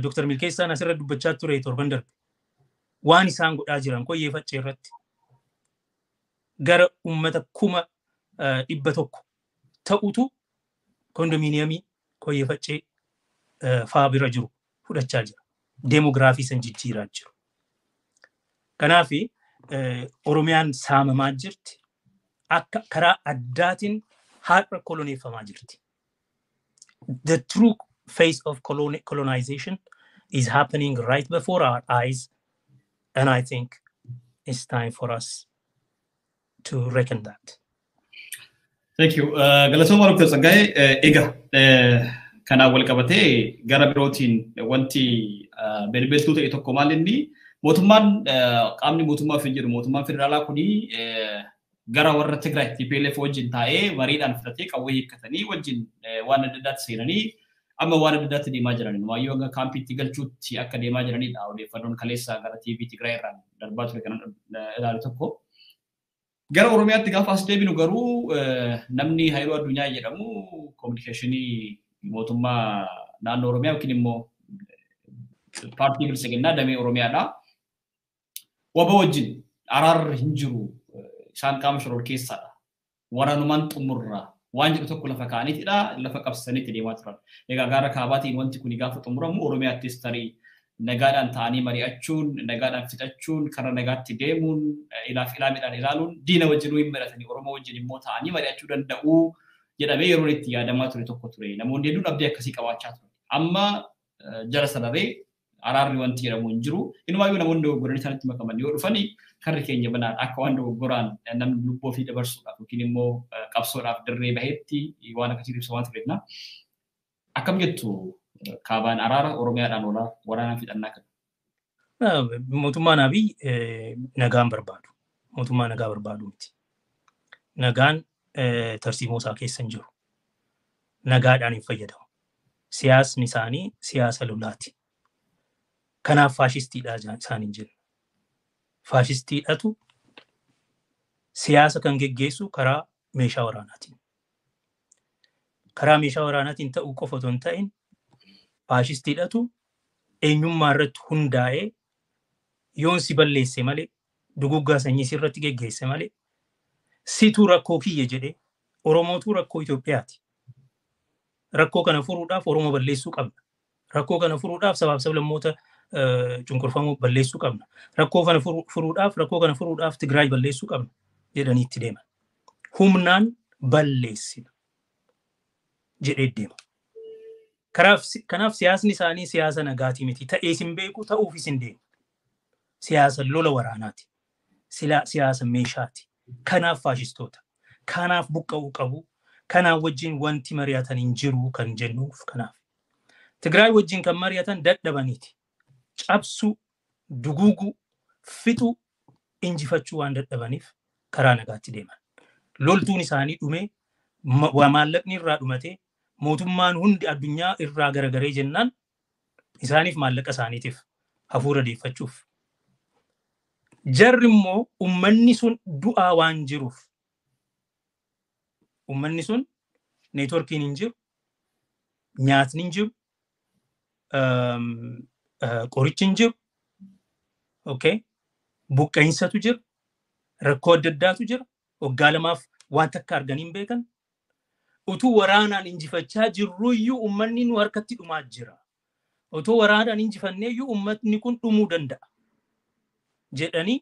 Dr. Milkeessaan asirra dubbachaa ture torban darbe. Waan isaan godhaa jiran Koyyee Faccee irratti gara uummata 100,000 ta'utu kondominiyeemii Koyyee Faccee faa bira jiru fudhachaa jira. Demoogiraafii san jijjiiraa jiru. Kanaaf Oromiyaan saamamaa jirti. Akka karaa addaatiin har'a koloneeffamaa jirti. The true face of colonization is happening right before our eyes, and I think it's time for us to reckon that. Thank you. Galatooma, Dr. Tsaggaayee. Egaa kanaan wal qabatee gara birootiin wanti belbeltuu ta'e tokko maal inni, mootummaan, qaamni mootummaa fi jedhu, mootummaan federaalaa kuni gara warra Tigraay TPLF wajjin taa'ee mariidhaan fudhatee qawwee hiikkatanii wajjin waan adda addaatti seenanii amma waan adda addaatti deemaa jiran. Waayyoo hanga kaampiitti galchuutti akka deemaa jiranidha odeeffannoon kaleessa gara TV Tigraay irraan darbaa ture kan ilaalu tokko. Gara Oromiyaatti gaafa as deebinu garuu namni Haayiluu Addunyaa jedhamu koominikeeshinii mootummaa naannoo Oromiyaa yookiin immoo paartii Biltsiginnaa damee Oromiyaadha. WBO wajjin araarri hin jiru, isaan qaama shoror keessaadha. Waraanumaan xumurra waan jedhu tokko lafa kaa'aniitidha, lafa qabsaniitti deemaa turan. Egaa gara kaabaatiin wanti kun gaafa xumuramu Oromiyaattis tarii nagaadhaan ta'anii mari'achuun, nagaadhaan fixachuun, karaa nagaatti deemuun, ilaaf ilaamiidhaan ilaaluun, diina wajjin hin mari'atanii Oromoo wajjin immoo ta'anii mari'achuu danda'uu jedhamee yeroon itti yaadamaa ture tokko ture. Namoonni hedduun abdii akkasii qabaachaa ture. Amma jala sararee araarri wanti jedhamu hin jiru. Inumaayyuu namoonni dogoggoranii isaanitti makaman yoo dhufani karri keenya banaan akka waan dogoggoraan namni lubbuu ofii dabarsuudhaaf yookiin immoo qabsoodhaaf dirree baheetti waan akkasii ibsa waan tureefna. Akkam jettu, kaabaan araara, Oromiyaadhaan oolaa waraanaan fixannaa kana? Mootummaan Abiy nagaan barbaadu. Mootummaa nagaa barbaadu miti. Nagaan tarsiimoo isaa keessa hin jiru. Nagaadhaan hin fayyadamu. Siyaasni isaanii siyaasa lolaati. Kanaaf faashistiidha isaaniin jenna. Faashistiidhatu siyaasa kan geggeessu karaa meeshaa waraanaatiin. Karaa meeshaa waraanaatiin ta'uu qofa otoo hin ta'in, faashistiidhatu eenyummaa irratti hundaa'ee yoon si balleesse malee, duguggaa sanyii sirratti geggeesse malee, situ rakkoo kiyya jedhee, Oromootu rakkoo Itoophiyaati. Rakkoo kana furuudhaaf Oromoo balleessuu qabna. Rakkoo kana furuudhaaf sabaaf sablammoota cunqurfamoo balleessuu qabna. Rakkoo kana furuudhaaf Tigraay balleessuu qabna jedhanii itti deeman. Humnaan balleessina jedhee deema. Kanaaf siyaasni isaanii siyaasa nagaatii miti. Ta'ees hin beeku, ta'uufis hin deemu. Siyaasa lola waraanaati. Siyaasa meeshaati. Kanaaf faashistoota. Kanaaf buqqa'uu qabu. Kanaaf wajjin wanti mari'atan hin jiru kan jennuuf kanaaf. Tigraay wajjin kan mari'atan dadhabaniiti. Cabsuu, duguuguu, fixuu, injifachuu waan dadhabaniif karaa nagaatti deeman. Loltuun isaanii dhumee, maallaqni irraa dhumatee, mootummaan hundi addunyaa irraa garagaree jennaan isaaniif maallaqa isaaniitiif hafuura deeffachuuf. Jarri immoo ummanni sun du'aa waan jiruuf, ummanni sun neetworkiin hin jiru, nyaatni hin jiru, Qorichi hin jiru. Okay. Buqqa'insatu jira. Rakkoo adda addaatu jira. Waggaa 2 waan takka arganii hin beekan. Utuu waraanaan injifachaa jirruyyuu uummanni nu harkatti dhumaa jira. Utuu waraanaan injifanneeyyuu uummatni kun dhumuu danda'a jedhanii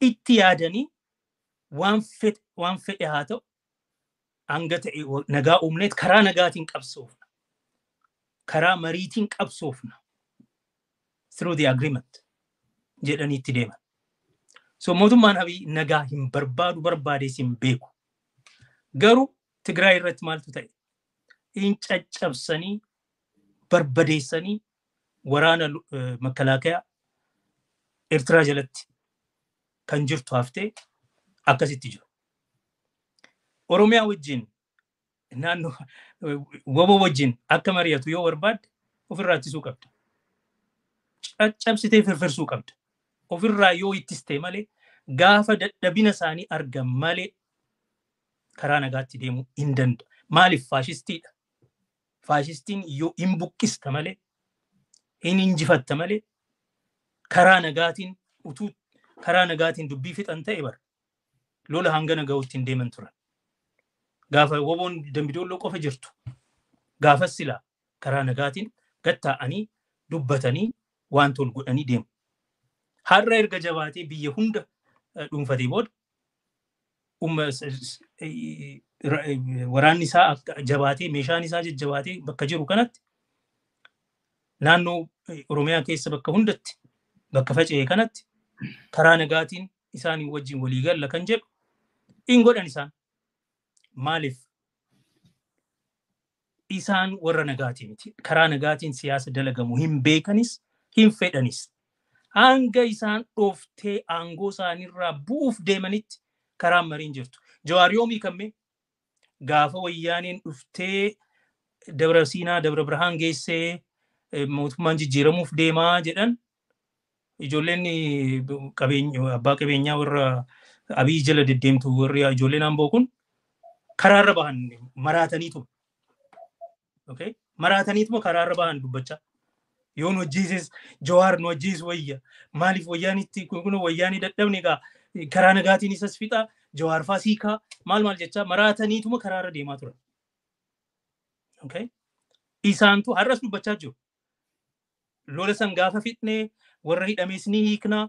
itti yaadanii waan fedhe haa ta'u hanga ta'e nagaa uumneet karaa nagaatiin qabsoofna. Karaa mariitiin qabsoofna. Through the agreement jedhanii itti deeman. So mootummaan Abiy nagaa hin barbaadu, barbaadees hin beeku. Garuu Tigraay irratti maaltu ta'e? In caccabsanii barbadeessanii waraana makkalaakayaa Eertiraa jalatti kan jirtu haftee akkasitti jiru. Oromiyaa wajjin, naannoo WBO wajjin akka mari'atu yoo barbaadde ofirraa ittisuu qabda. Caccabsitee firfirsuu qabda. Ofirraa yoo ittiste malee, gaafa dadhabina isaanii argan malee, karaa nagaatti deemuu hin danda'a. Maaliif? Faashistiidha? Faashistiin yoo hin buqqista malee, hin injifatta malee, karaa nagaatiin utuu karaa nagaatiin dubbii fixan ta'e bara lola hangana ga'utti hin deeman turan. Gaafa WBOn Dambidolloo qofa jirtu gaafas silaa karaa nagaatiin gatta'anii dubbatanii waan tol godhanii deemu. Har'a erga jabaatee biyya hunda dhuunfatee booda, waraanni isaa jabaatee, meeshaan isaa jajjabaatee bakka jiru kanatti, naannoo Oromiyaa keessa bakka hundatti bakka faca'e kanatti karaa nagaatiin isaanii wajjin walii galla kan jedhu hin godhan isaan. Maaliif? Isaan warra nagaatii miti. Karaa nagaatiin siyaasa dalagamu hin beekanis, hin fedhanis. Hanga isaan dhooftee aangoo isaaniirraa bu'uuf deemanitti karaan mariin jirtu. Jawaar yoomii kammee gaafa Wayyaaneen dhuftee Dabra Siinaa, Dabra Birhaan geessee mootummaan jijjiiramuuf deemaa jedhan, ijoolleen abbaa qabeenyaa warra Abiy jala deddeemtu, warri ijoolleen Amboo kun karaarra bahan maraataniituma. Okay? Maraataniituma karaarra bahan dubbachaa. Yoo nu ajjeeses Jawaar nu ajjeesu wayya. Maaliif? Wayyaanitti kun Wayyaanii dadhabne egaa karaa nagaatiin isas fixaa, Jawaar faa siikaa, maal maal jechaa maraataniituma karaarra deemaa turan. Okay? Isaantu har'as dubbachaa jiru. Lola san gaafa fixnee warra hidhames ni hiiknaa,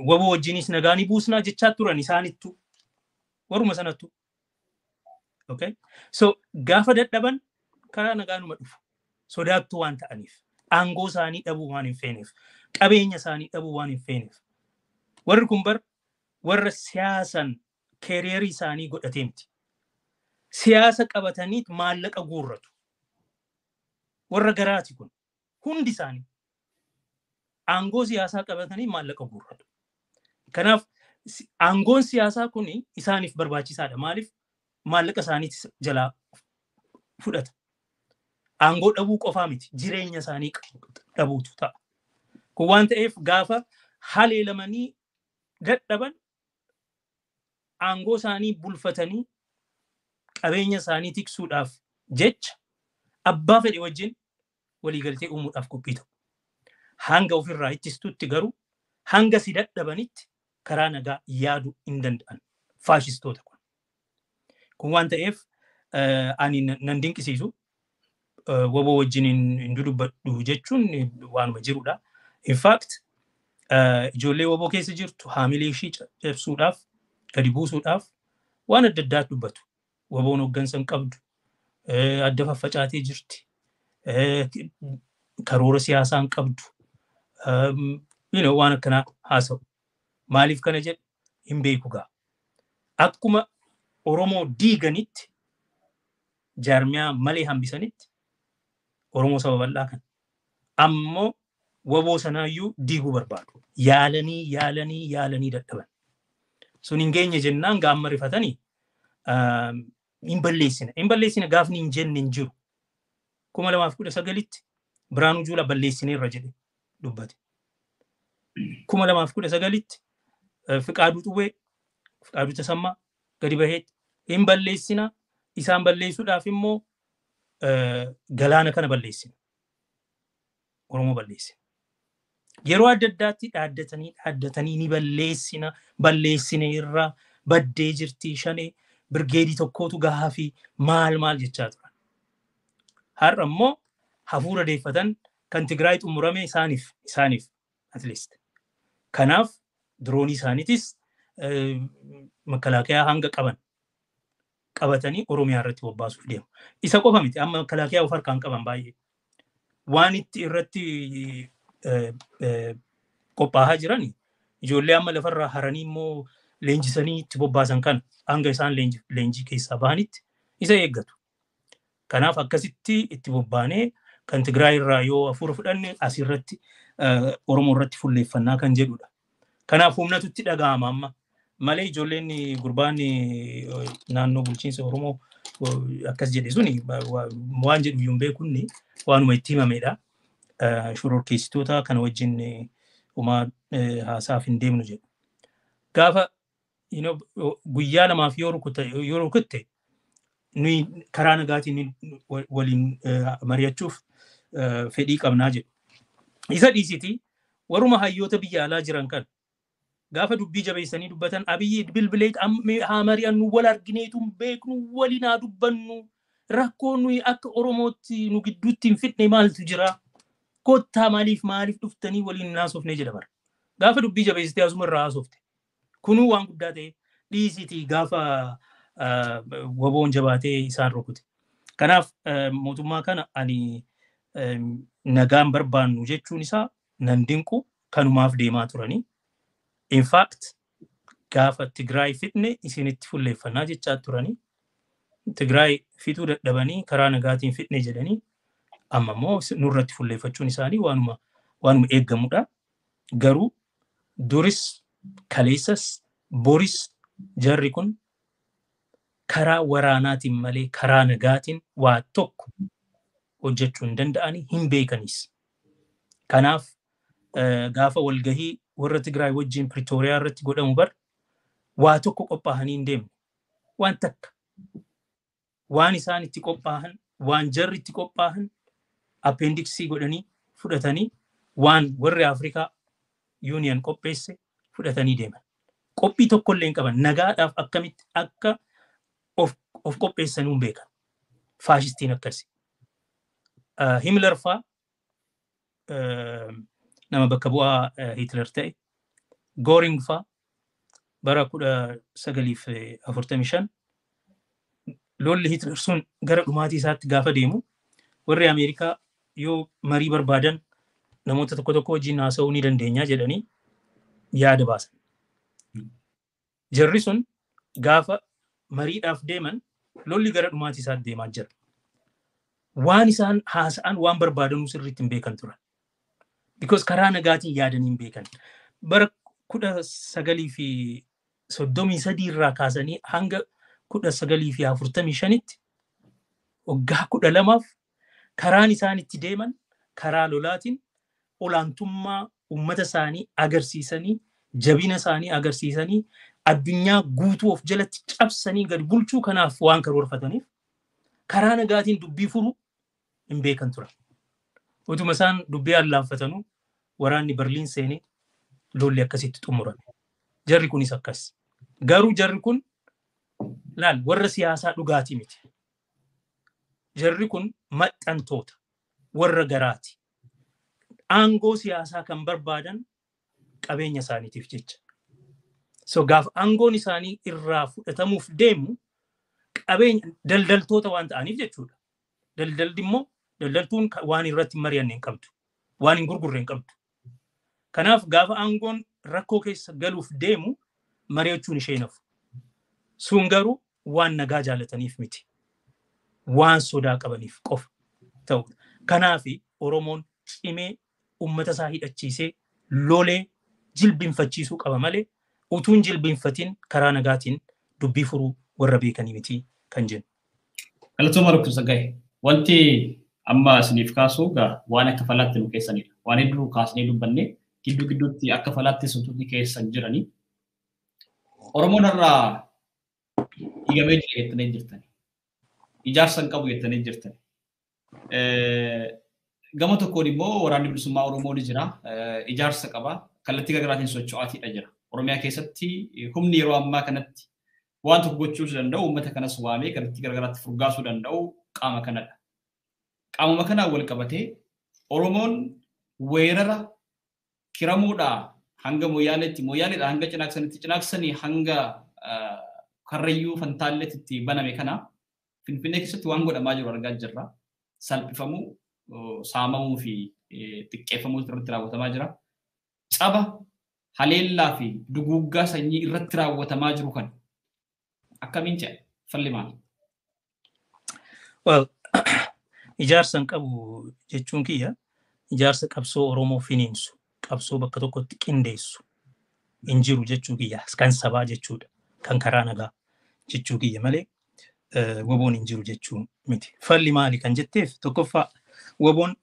WBO wajjinis nagaa ni buusnaa jechaa turan isaanittu. Waruma sanattu. Okay? So gaafa dadhaban karaa nagaanuma dhufu. Sodaattuu waan ta'aniif. Aangoo isaanii dhabuu waan hin feeneef. Qabeenya isaanii dhabuu waan hin feeneef. Warri kun bar warra siyaasan career isaanii godhatee miti. Siyaasa qabataniit maallaqa guurratu. Warra garaati kun. Hundi isaanii. Aangoo siyaasaa qabatanii maallaqa guurratu. Kanaaf aangoon siyaasaa kun isaaniif barbaachisaadha. Maaliif? Maallaqa isaaniitis jalaa fudhata. Aangoo dhabuu qofaa miti, jireenya isaanii dhabuutu ta'a. Kun waan ta'eef gaafa haleelamanii dadhaban aangoo isaanii bulfatanii qabeenya isaanii tiksuudhaaf jecha abbaa fedhe wajjin waliigaltee uumuudhaaf qophii ta'u. Hanga ofirraa ittistutti garuu, hanga si dadhabanitti karaa nagaa yaaduu hin danda'an faashistoota kun. Kun waan ta'eef ani nan dinqisiisu. WBO wajjin hin dudubbadhu jechuun waanuma jirudha. In fact, ijoollee WBO keessa jirtu haamilee ishii cabsuudhaaf, gadi buusuudhaaf waan adda addaa dubbatu. WBOn hooggansa hin qabdu. Adda faffacaatee jirti. Karoora siyaasaa hin qabdu. Waan akkanaa haasa'u. Maaliif kana jedhu hin beeku gaa. Akkuma Oromoo diiganitti, jaarmiyaa malee hambisanitti Oromoo saba bal'aa kana. Ammoo WBO sanaayyuu diiguu barbaadu. Yaalanii yaalanii yaalanii dadhaban. Sun hin geenye jennaan gaamma rifatanii hin balleessina. Hin balleessina gaafni hin jenne hin jiru. 2019tti Biraanuu Juulaa balleessineerra jedhe dubbate. 2019tti Fiqaaduu Xuwwee, Fiqaaduu Tasammaa gadi baheetti hin balleessina, isaan balleessuudhaaf immoo galaana kana balleessina. Oromoo balleesse. Yeroo adda addaatti dhaaddatanii ni balleessina, balleessine irraa baddee jirti shanee birgeedii tokkootu gahaa fi maal maal jechaa turan. Har'a immoo hafuura deeffatan kan Tigraay xumurame isaaniif at least. Kanaaf diroonii isaaniitis makalaakiyaa hanga qaban qabatanii Oromiyaa irratti bobbaasuuf deemu. Isa qofa miti, amma makalaakiyaa of harkaan qaban baay'ee. Waan itti irratti qophaa'aa jiran ijoollee amma lafarraa haranii immoo leenjisanii itti bobbaasan kana hanga isaan leenjii keessaa bahanitti isa eeggatu. Kanaaf akkasitti itti bobbaanee kan Tigraay irraa yoo hafuura fudhanne asirratti Oromoo irratti fulleeffannaa kan jedhudha. Kanaaf humnatu itti dhaga'ama amma. Malee ijoolleen gurbaan naannoo bulchiinsa Oromoo akkas jedhe suni waan jedhu iyyuu hin beekunni waanuma itti himamedha. Shororkeessitoota kana wajjin homaa haasaaf hin deemnu jedhu. Gaafa guyyaa lamaaf yoo rukutte nuyi karaa nagaatiin waliin mari'achuuf fedhii qabnaa jedhu. Isa dhiisiti waruma hayyoota biyya alaa jiran kan gaafa dubbii jabeessanii dubbatan Abiyyi bilbilee haa mari'annu, wal argineetu beeknu, waliin haa dubbannu, rakkoo nuyi akka Oromootti nu gidduutti hin fidne maaltu jira, kottaa maaliif dhuftanii waliin haasofne jedha bara. Gaafa dubbii jabeessitee asuma irraa haasofte. Kunuu waan guddaa ta'e dhiisitii gaafa waboon jabaatee isaan rukute. Kanaaf mootummaa kana ani nagaan barbaannu jechuun isaa nan dinqu, kanumaaf deemaa turanii. In fact, gaafa Tigraay fitne isinitti fulleeffannaa jechaa turanii. Tigraay fituu dadhabanii karaa nagaatiin fitne jedhanii amma immoo nurratti fulleeffachuun isaanii waanuma eeggamudha. Garuu duris kaleessas boris jarri kun karaa waraanaatiin malee karaa nagaatiin waa tokko hojjechuu hin danda'anii, hin beekanis. Kanaaf gaafa walgahii warra Tigraay wajjin Pretooriyaa irratti godhamu bar waa tokko qophaa'anii hin deemne. Waan takka. Waan isaan itti qophaa'an, waan jarri itti qophaa'an appendiksii godhanii fudhatanii waan warri Afrikaa Yuuniyan qopheesse fudhatanii deeman. Qophii tokkollee hin qaban. Nagaadhaaf akkamitti akka of qopheessanii hin beekan. Faashistiin akkasi. Himmler faa nama bakka bu'aa Hitler ta'e, Goring faa bara 1945 lolli Hitler sun gara dhumaatii isaatti gaafa deemu warri Ameerikaa yoo marii barbaadan namoota tokko tokko wajjin haasa'uu ni dandeenya jedhanii yaada baasan. Jarri sun gaafa mariidhaaf deeman lolli gara dhumaatii isaatti deemaa jira. Waan isaan haasa'an waan barbaadanuu sirriitti hin beekan turan. Because karaa nagaatiin yaadanii hin beekan. Bara 1933 irraa kaasanii hanga 1945tti waggaa 12 karaan isaan itti deeman karaa lolaatiin olaantummaa uummata isaanii agarsiisanii, jabina isaanii agarsiisanii, addunyaa guutuu of jalatti cabsanii gadi bulchuu kanaaf waan karoorfataniif karaa nagaatiin dubbii furuu hin beekan turan. Utuma isaan dubbii allaanfatanuu waraanni Berliin seenee lolli akkasitti xumurame. Jarri kunis akkas. Garuu jarri kun laal warra siyaasaa dhugaatii miti. Jarri kun maxxantoota warra garaati. Aangoo siyaasaa kan barbaadan qabeenya isaaniitiif jecha. So gaafa aangoon isaanii irraa fudhatamuuf deemu qabeenya daldaltoota waan ta'aniif jechuudha. Daldalli immoo daldaltuun waan irratti mari'anne hin qabdu. Waan hin gurgurre hin qabdu. Kanaaf gaafa aangoon rakkoo keessa galuuf deemu mari'achuun ishee nafu. Sun garuu waan nagaa jaalataniif miti. Waan sodaa qabaniif qofa ta'udha. Kanaaf Oromoon cimee uummata isaa hidhachiisee lolee jilbinfachiisuu qaba malee utuun jilbinfatiin karaa nagaatiin dubbii furuu warra beekanii miti kan jennu. Galatooma Dr. Tsaggaayee. Wanti amma isiniif kaasu waan akka falaatti nu keessanidha. Waan hedduu kaasnee dubbanne gidduu gidduutti akka falaatti wantoonni keessan jirani. Oromoon irraa diigamee jira jettanii jirtani. Ijaarsa hin qabu jettanii jirtani. Gama tokkoon immoo waraanni bilisummaa Oromoo ni jira. Ijaarsa qaba. Kallattii garaagaraatiin socho'aatiidha jira. Oromiyaa keessatti humni yeroo ammaa kanatti waan tokko gochuu danda'u, uummata kanas waamee kallattii garaagaraatti furgaasuu danda'u qaama kanadha. Qaamuma kanaan wal qabatee Oromoon weerara kiramuudhaa hanga Mooyaaleetti, Mooyaaleedhaa hanga Cinaaksanitti, Cinaaksanii hanga Karrayyuu Fantaalleetti baname kana Finfinnee keessatti waan godhamaa jiru argaa jirra. Salphifamuu, saamamuu fi xiqqeeffamuu irratti raawwatamaa jira. Caba, haleellaa fi duguuggaa sanyii irratti raawwatamaa jiru kana akkamiin ce'a? Falli maali? Well, ijaarsa hin qabu jechuun kiyya ijaarsa qabsoo Oromoo finiinsu, qabsoo bakka tokkotti qindeessu hin jiru jechuu kiyya, kan sabaa jechuudha, kan karaa nagaa jechuu kiyya malee WBOn hin jiru jechuu miti. Falli maali kan jetteef, tokkoffaa WBOn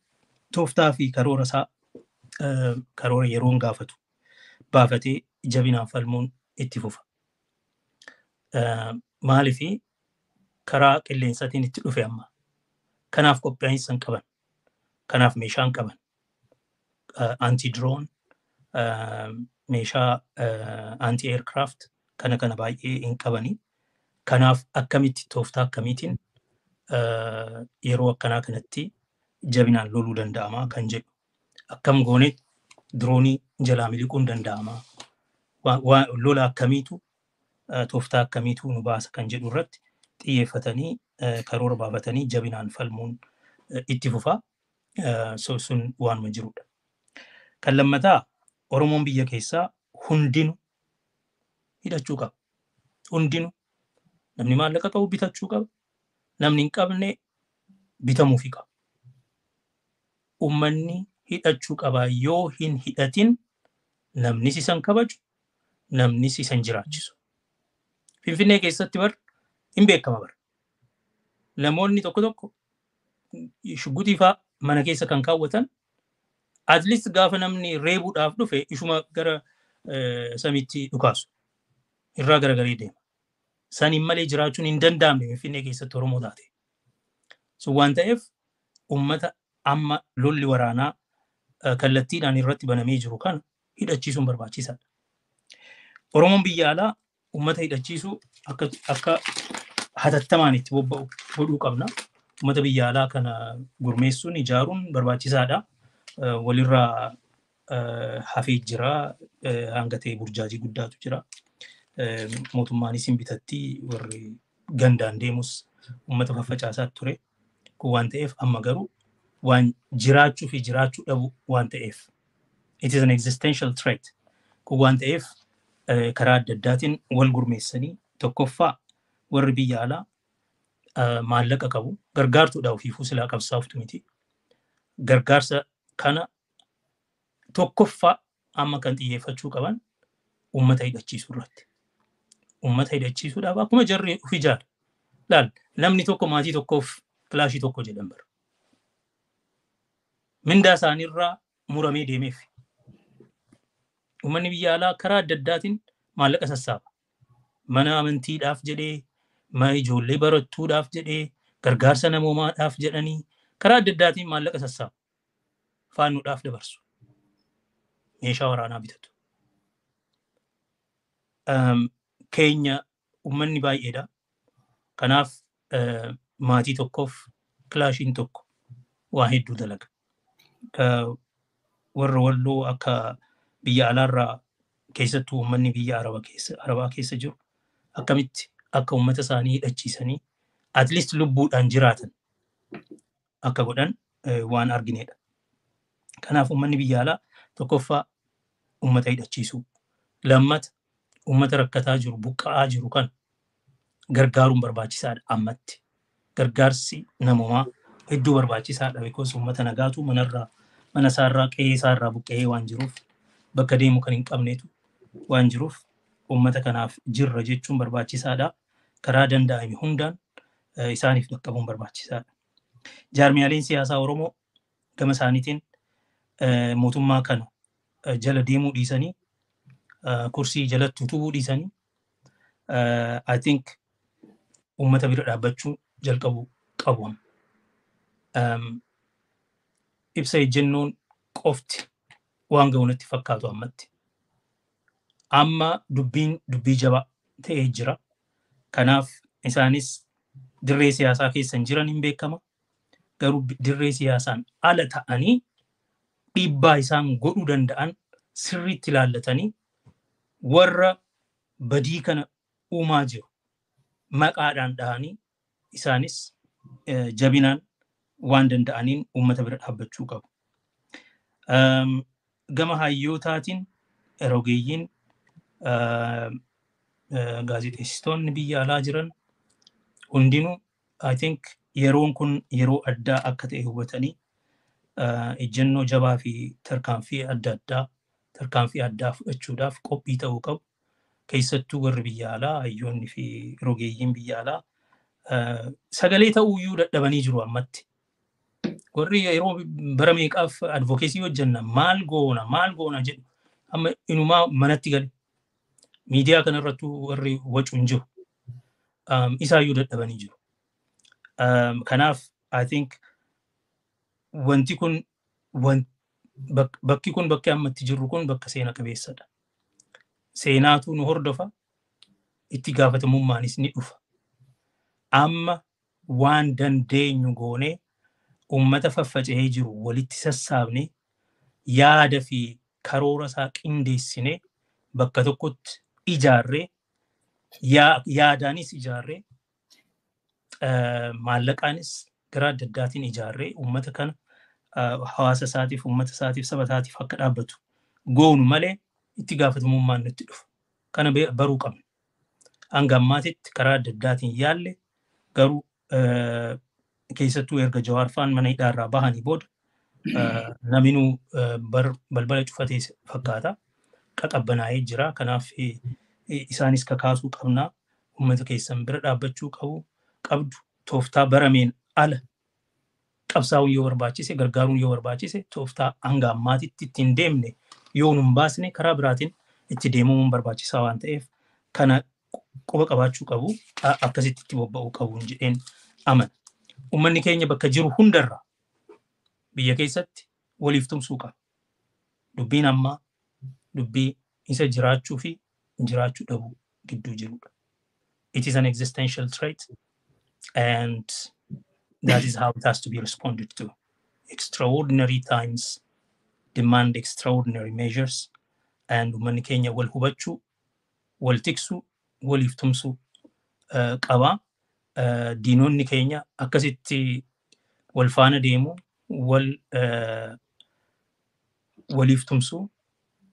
tooftaa fi karoora isaa, karoora yeroon gaafatu baafatee jabinaan falmuun itti fufa. Maaliifi karaa qilleensaatiin itti dhufe amma. Kanaaf qophaa'insa hin qaban. Kanaaf meeshaa hin qaban. Anti drone, meeshaa anti aircraft kana kana baay'ee hin qabani. Kanaaf akkamitti, tooftaa akkamiitiin yeroo akkanaa kanatti jabinaan loluu danda'ama kan jedhu. Akkam goonee diroonii jalaa miliquun danda'ama? Lola akkamiitu, tooftaa akkamiitu nu baasa kan jedhu irratti xiyyeeffatanii karoora baafatanii jabinaan falmuun itti fufaa. Sun waanuma jirudha. Kan lammataa, Oromoon biyya keessaa hundinuu hidhachuu qaba. Hundinuu, namni maallaqa qabu bitachuu qaba. Namni hin qabne bitamuufi qaba. Uummanni hidhachuu qaba. Yoo hin hidhatin namnis isan kabaju, namnis isan jiraachisu. Finfinnee keessatti bar hin beekama bar. Namoonni tokko tokko shugguxii fa'aa mana keessa kan kaawwatan, at least gaafa namni reebuudhaaf dhufe ishuma gara samiitti dhukaasu. Irraa garagalee deema. Saniin malee jiraachuun hin danda'amne Finfinnee keessatti Oromoo taate. Sun waan ta'eef uummata amma lolli waraanaa kallattiidhaan irratti banamee jiru kana hidhachiisuun barbaachisaadha. Oromoon biyya alaa uummata hidhachiisuu akka hatattamaan itti bobba'u godhuu qabna. Uummata biyya alaa kana gurmeessuun, ijaaruun barbaachisaadha. Walirraa hafee jira. Hanga ta'e burjaajii guddaatu jira. Mootummaanis hin bitatti, warri gandaan deemus uummata faffacaasaa ture. Kun waan ta'eef amma garuu waan jiraachuu fi jiraachuu dhabu waan ta'eef, it is an existential threat. Kun waan ta'eef karaa adda addaatiin wal gurmeessanii, tokkoffaa warri biyya alaa maallaqa qabu gargaartuudha, ofiifuu silaa qabsaaftu miti. Gargaarsa kana tokkoffaa amma kan xiyyeeffachuu qaban uummata hidhachiisuu irratti. Uummata hidhachiisuudhaaf akkuma jarri of ijaara. Laal, namni tokko maatii tokkoof kilaashii tokko jedhan bara. Mindaa isaaniirraa muramee deemeef. Uummanni biyya alaa karaa adda addaatiin maallaqa sassaaba. Mana amantiidhaaf jedhee, mana ijoollee barattuudhaaf jedhee, gargaarsa namoomaadhaaf jedhanii karaa adda addaatiin maallaqa sassaabu. Faannuudhaaf dabarsu. Meeshaa waraanaa bitatu. Keenya uummanni baay'eedha. Kanaaf maatii tokkoof kilaashiin tokko waa hedduu dalaga. Warra Walloo akka biyya alaarraa, keessattuu uummanni biyya Arabaa keessa jiru akkamitti akka uummata isaanii hidhachiisanii at least lubbuudhaan jiraatan akka godhan waan arginedha. Kanaaf uummanni biyya alaa tokkoffaa uummata hidhachiisuu, lammata uummata rakkataa jiru, buqqa'aa jiru kan gargaaruun barbaachisaadha ammatti. Gargaarsi namoomaa hedduu barbaachisaadha, because uummata nagaatu manarraa, mana isaarraa, qe'ee isaarraa buqqa'ee waan jiruuf, bakka deemu kan hin qabneetu waan jiruuf, uummata kanaaf jirra jechuun barbaachisaadha. Karaa danda'ame hundaan isaaniif dhaqqabuun barbaachisaadha. Jaarmiyaaleen siyaasaa Oromoo gama isaaniitiin mootummaa kana jala deemuu dhiisanii, kursii jalatti utubuu dhiisanii, I think uummata bira dhaabbachuu jalqabuu qabu. Ibsa ejjennoon qofti waan ga'u natti fakkaatu ammatti. Amma dubbiin dubbii jabaa ta'ee jira. Kanaaf isaanis dirree siyaasaa keessa hin jiran hin beekama. Garuu dirree siyaasaan ala ta'anii dhiibbaa isaan godhuu danda'an sirriitti ilaallatanii warra badii kana uumaa jiru maqaadhaan dhahanii isaanis jabinaan waan danda'aniin uummata bira dhaabbachuu qabu. Gama hayyootaatiin rogeeyyiin, gaazexeessitoonni biyya alaa jiran hundinuu, I think, yeroon kun yeroo addaa akka ta'e hubatanii ejjennoo jabaa fi tarkaanfii adda addaa, tarkaanfii addaa fudhachuudhaaf qophii ta'uu qabu. Keessattuu warri biyya alaa, hayyoonni fi rogeeyyiin biyya alaa sagalee ta'uuyyuu dadhabanii jiru ammatti. Warri yeroo bara meeqaaf advocacy hojjenna, maal goona maal goona jedhu, amma inumaa manatti gale. Miidiyaa kanarrattuu warri wacu hin jiru. Isaayyuu dadhabanii jiru. Kanaaf I think wanti kun, bakki kun, bakki ammatti jirru kun bakka seena qabeessadha. Seenaatu nu hordofa, itti gaafatamummaanis ni dhufa. Amma waan dandeenyu goonee uummata faffaca'ee jiru walitti sassaabnee, yaada fi karoora isaa qindeessinee, bakka tokkotti ijaarree, yaadaanis ijaarree, maallaqaanis gara adda addaatiin ijaarree, uummata kana hawaasa isaatiif, uummata isaatiif, saba isaatiif akka dhaabbatu goonu malee itti gaafatamummaan nutti dhufa. Kana baruu qabna. Hanga ammaatitti karaa adda addaatiin yaalle, garuu keessattuu erga Jawaar faan mana hidhaarraa bahanii booda naminuu balbala cufatee fakkaata. Qaqabbanaa'ee jira. Kanaaf isaanis kakaasuu qabna. Uummata keessan bira dhaabbachuu qabu qabdu. Tooftaa barameen ala qabsaa'uun yoo barbaachise, gargaaruun yoo barbaachise, tooftaa hanga ammaatitti ittiin deemne yoo nun baasne karaa biraatiin itti deemuun barbaachisaa waan ta'eef, kana quba qabaachuu qabu, akkasitti itti bobba'uu qabu jedheen amana. Uummanni keenya bakka jiru hundarraa biyya keessatti waliif tumsuu qaba. Dubbiin ammaa dubbii isa jiraachuu fi jiraachuu dhabuu gidduu jirudha. It is an existential threat and that is how it has to be responded to. Extraordinary times demand extraordinary measures, and uummanni keenya wal hubachuu, wal tiksuu, waliif tumsuu qaba. Diinonni keenya akkasitti wal faana deemu, wal waliif tumsuu.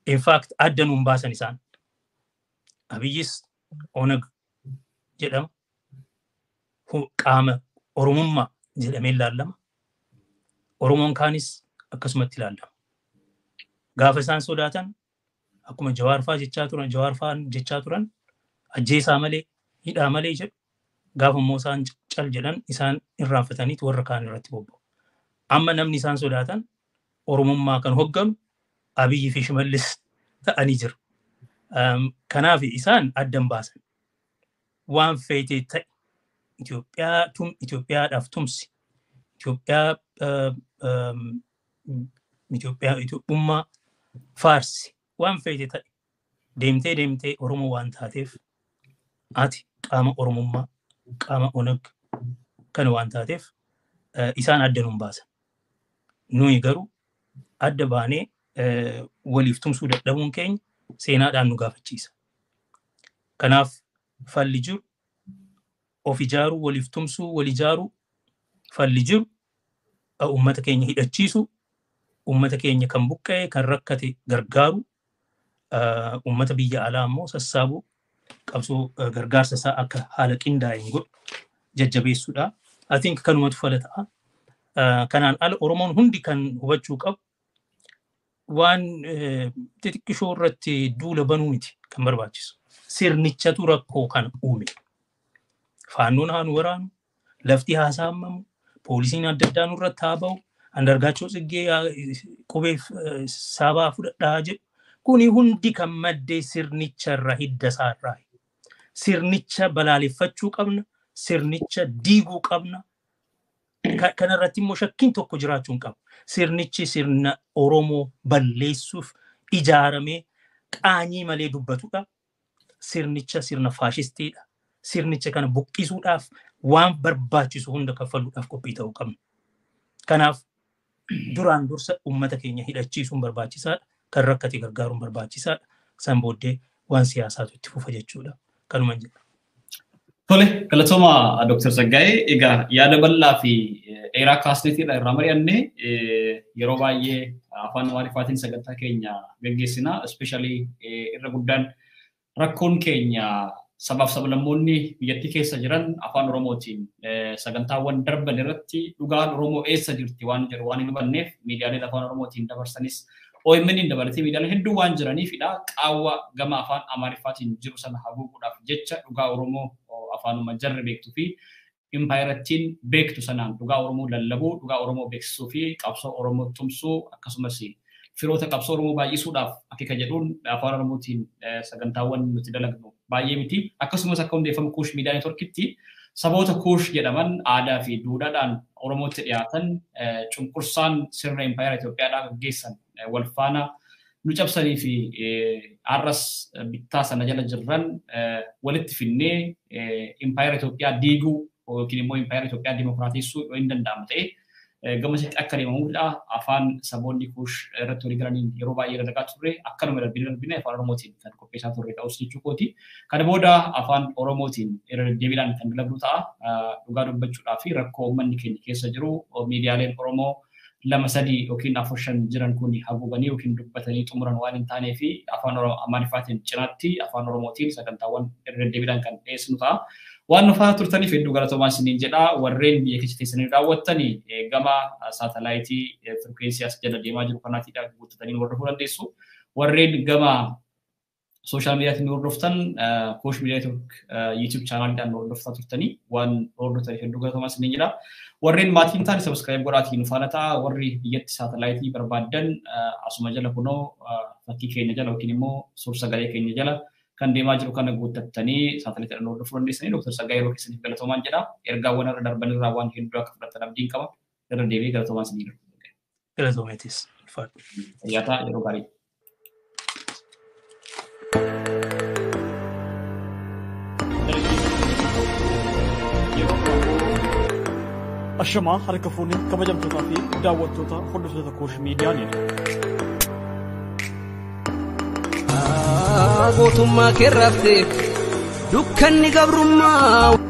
In fact, adda nuun baasan isaan. Abiyyis Onag jedhama. Qaama Oromummaa jedhamee ilaallama. Oromoon kaanis akkasumatti ilaallama. Gaafa isaan sodaatan, akkuma Jawaar faa jechaa turan, Jawaar faan jechaa turan, ajjeesaa malee, hidhaa malee jedhu. Gaafa immoo isaan cal jedhan, isaan irraanfataniit warra kaan irratti bobba'u. Amma namni isaan sodaatan Oromummaa kan hogganu Abiyyi fi Shimallis ta'anii jiru. Kanaaf isaan addan baasan. Waan feetee ta'e, Itoophiyaa tum Itoophiyaadhaaf tumsi. Itoophiyaa Itoophiyaa Itoophummaa faarsi, waan feete ta'e, deemtee deemtee Oromoo waan taateef, ati qaama Oromummaa, qaama Onag kana waan taateef, isaan adda nun baasan. Nuyi garuu adda baanee waliif tumsuu dadhabuun keenya seenaadhaan nu gaafachiisa. Kanaaf falli jiru of ijaaruu, waliif tumsuu, wal ijaaruu. Falli jiru uummata keenya hidhachiisuu, uummata keenya kan buqqa'e, kan rakkate gargaaru, uummata biyya alaa immoo sassaabuu, qabsoo gargaarsa isaa akka haala qindaa'een godhu jajjabeessuudha. I think kanumatu fala ta'a. Kanaan ala Oromoon hundi kan hubachuu qabu, waan xixiqqishoo irratti duula banuu miti kan barbaachisu. Sirnichatu rakkoo kana uume. Faannoon haa nu waraanu, lafti haa saamamu, poolisiin adda addaa nurratti haa ba'u, Andargaachoo Tsiggee qubee sabaa fudhadhaa jedhu. Kuni hundi kan maddee sirnicharraa, hidda isaarraa. Sirnicha balaaleffachuu qabna, sirnicha diiguu qabna. Kanarratti immoo shakkiin tokko jiraachuu hin qabu. Sirnichi sirna Oromoo balleessuuf ijaaramee qaanyii malee dubbatudha. Sirnicha sirna faashistiidha. Sirnicha kana buqqisuudhaaf waan barbaachisu hunda kaffaluudhaaf qophii ta'uu qabna. Kanaaf duraan dursa uummata keenya hidhachiisuun barbaachisaadha. Kan rakkate gargaaruun barbaachisaadha. San booddee waan siyaasaatu itti fufa jechuudha. Kanuma jedha. Tole, galatooma Dr. Tsaggaayee. Egaa yaada bal'aa fi dheeraa kaasneetiidha irraa mari'anne yeroo baay'ee afaan Amaariffaatiin sagantaa keenya gaggeessina. Especially irra guddaan rakkoon keenya sabaaf sablammoonni biyyattii keessa jiran afaan Oromootiin sagantaawwan darban irratti dhugaan Oromoo eessa jirti waan jedhu waan hin hubanneef miidiyaaleen afaan Oromootiin dabarsanis OMN dabalatee miidiyaaleen hedduu waan jiraniifidha. Qaawwa gama afaan Amaariffaatiin jiru sana haguuguudhaaf jecha dhugaa Oromoo afaanuma jarri beektuu fi impaayirattiin beektu sanaan dhugaa Oromoo lallabuu, dhugaa Oromoo beeksisuu fi qabsoo Oromoo tumsuu akkasumas firoota qabsoo Oromoo baay'isuudhaaf akeeka jedhuun afaan Oromootiin sagantaawwan nuti dalagnu baay'ee miti. Akkasumas akka hundeeffama Kuush Miidiyaa Neetworkitti saboota Kuush jedhaman aadaa fi duudhaadhaan Oromootti dhiyaatan cunqursaan sirna impaayera Itoophiyaadhaa gaggeessan wal faana nu cabsanii fi har'as bittaa sana jala jirran walitti finnee impaayera Itoophiyaa diiguu yookiin immoo impaayera Itoophiyaa dimokiraatessuu yoo hin danda'amu ta'e gamasitti akka deemamuudha afaan saboonni Kuush irratti walii galaniin yeroo baay'ee dalagaa turre akkanuma darbine darbine afaan Oromootiin kan qopheessaa turre ta'us jechuu kooti. Kana booda afaan Oromootiin irra deddeebiidhaan kan dalagnu ta'a. Dhugaa dubbachuudhaa fi rakkoo uummanni keenya keessa jiru miidiyaaleen Oromoo 2, 3 yookiin 4, 5 jiran kun haguuganii yookiin dubbatanii xumuran waan hin taanee fi afaan Amaariffaatiin cinaatti afaan Oromootiin sagantaawwan irra deddeebiidhaan kan dhiyeessinu ta'a. Waan nu faana turtaniif hedduu galatoomaa isiniin jedha. Warreen biyya keessa teessanii daawwattanii gama saatalaayitii firkwensii as jala deemaa jiru kanaatiidha guuttatanii hordofuu dandeessu. Warreen gama sooshaal miidiyaatiin nu hordoftan Kuush Miidiyaa Neetwork YouTube chaanaaliidhaan nu hordoftaa turtanii waan hordoftaniif hedduu galatoomaa isiniin jedha. Warreen maatii hin taane subscribe godhaatii nu faana ta'a. Warri biyyatti saatalaayitii barbaaddan asuma jala kunoo fakkii keenya jala yookiin immoo suur-sagalee keenya jala kan deemaa jiru kana guuttattanii saatalaayitiidhaan hordofuu dandeessanii. Dr. Tsaggaayee yeroo keessaniif galatoomaan jedha. Ergaawwan irra darban irraa waan hedduu akka fudhattan abdiin qaba. Irra deebi'ee galatoomaa isinii jedha. Galatoomeetis. Fayyaa yeroo gaarii. Ashamaa harka fuunee kabajamtootaa fi daawwattoota hordoftoota Kuush Miidiyaa Neetwork. Gootummaa kee raftee dukkanni gabrummaa.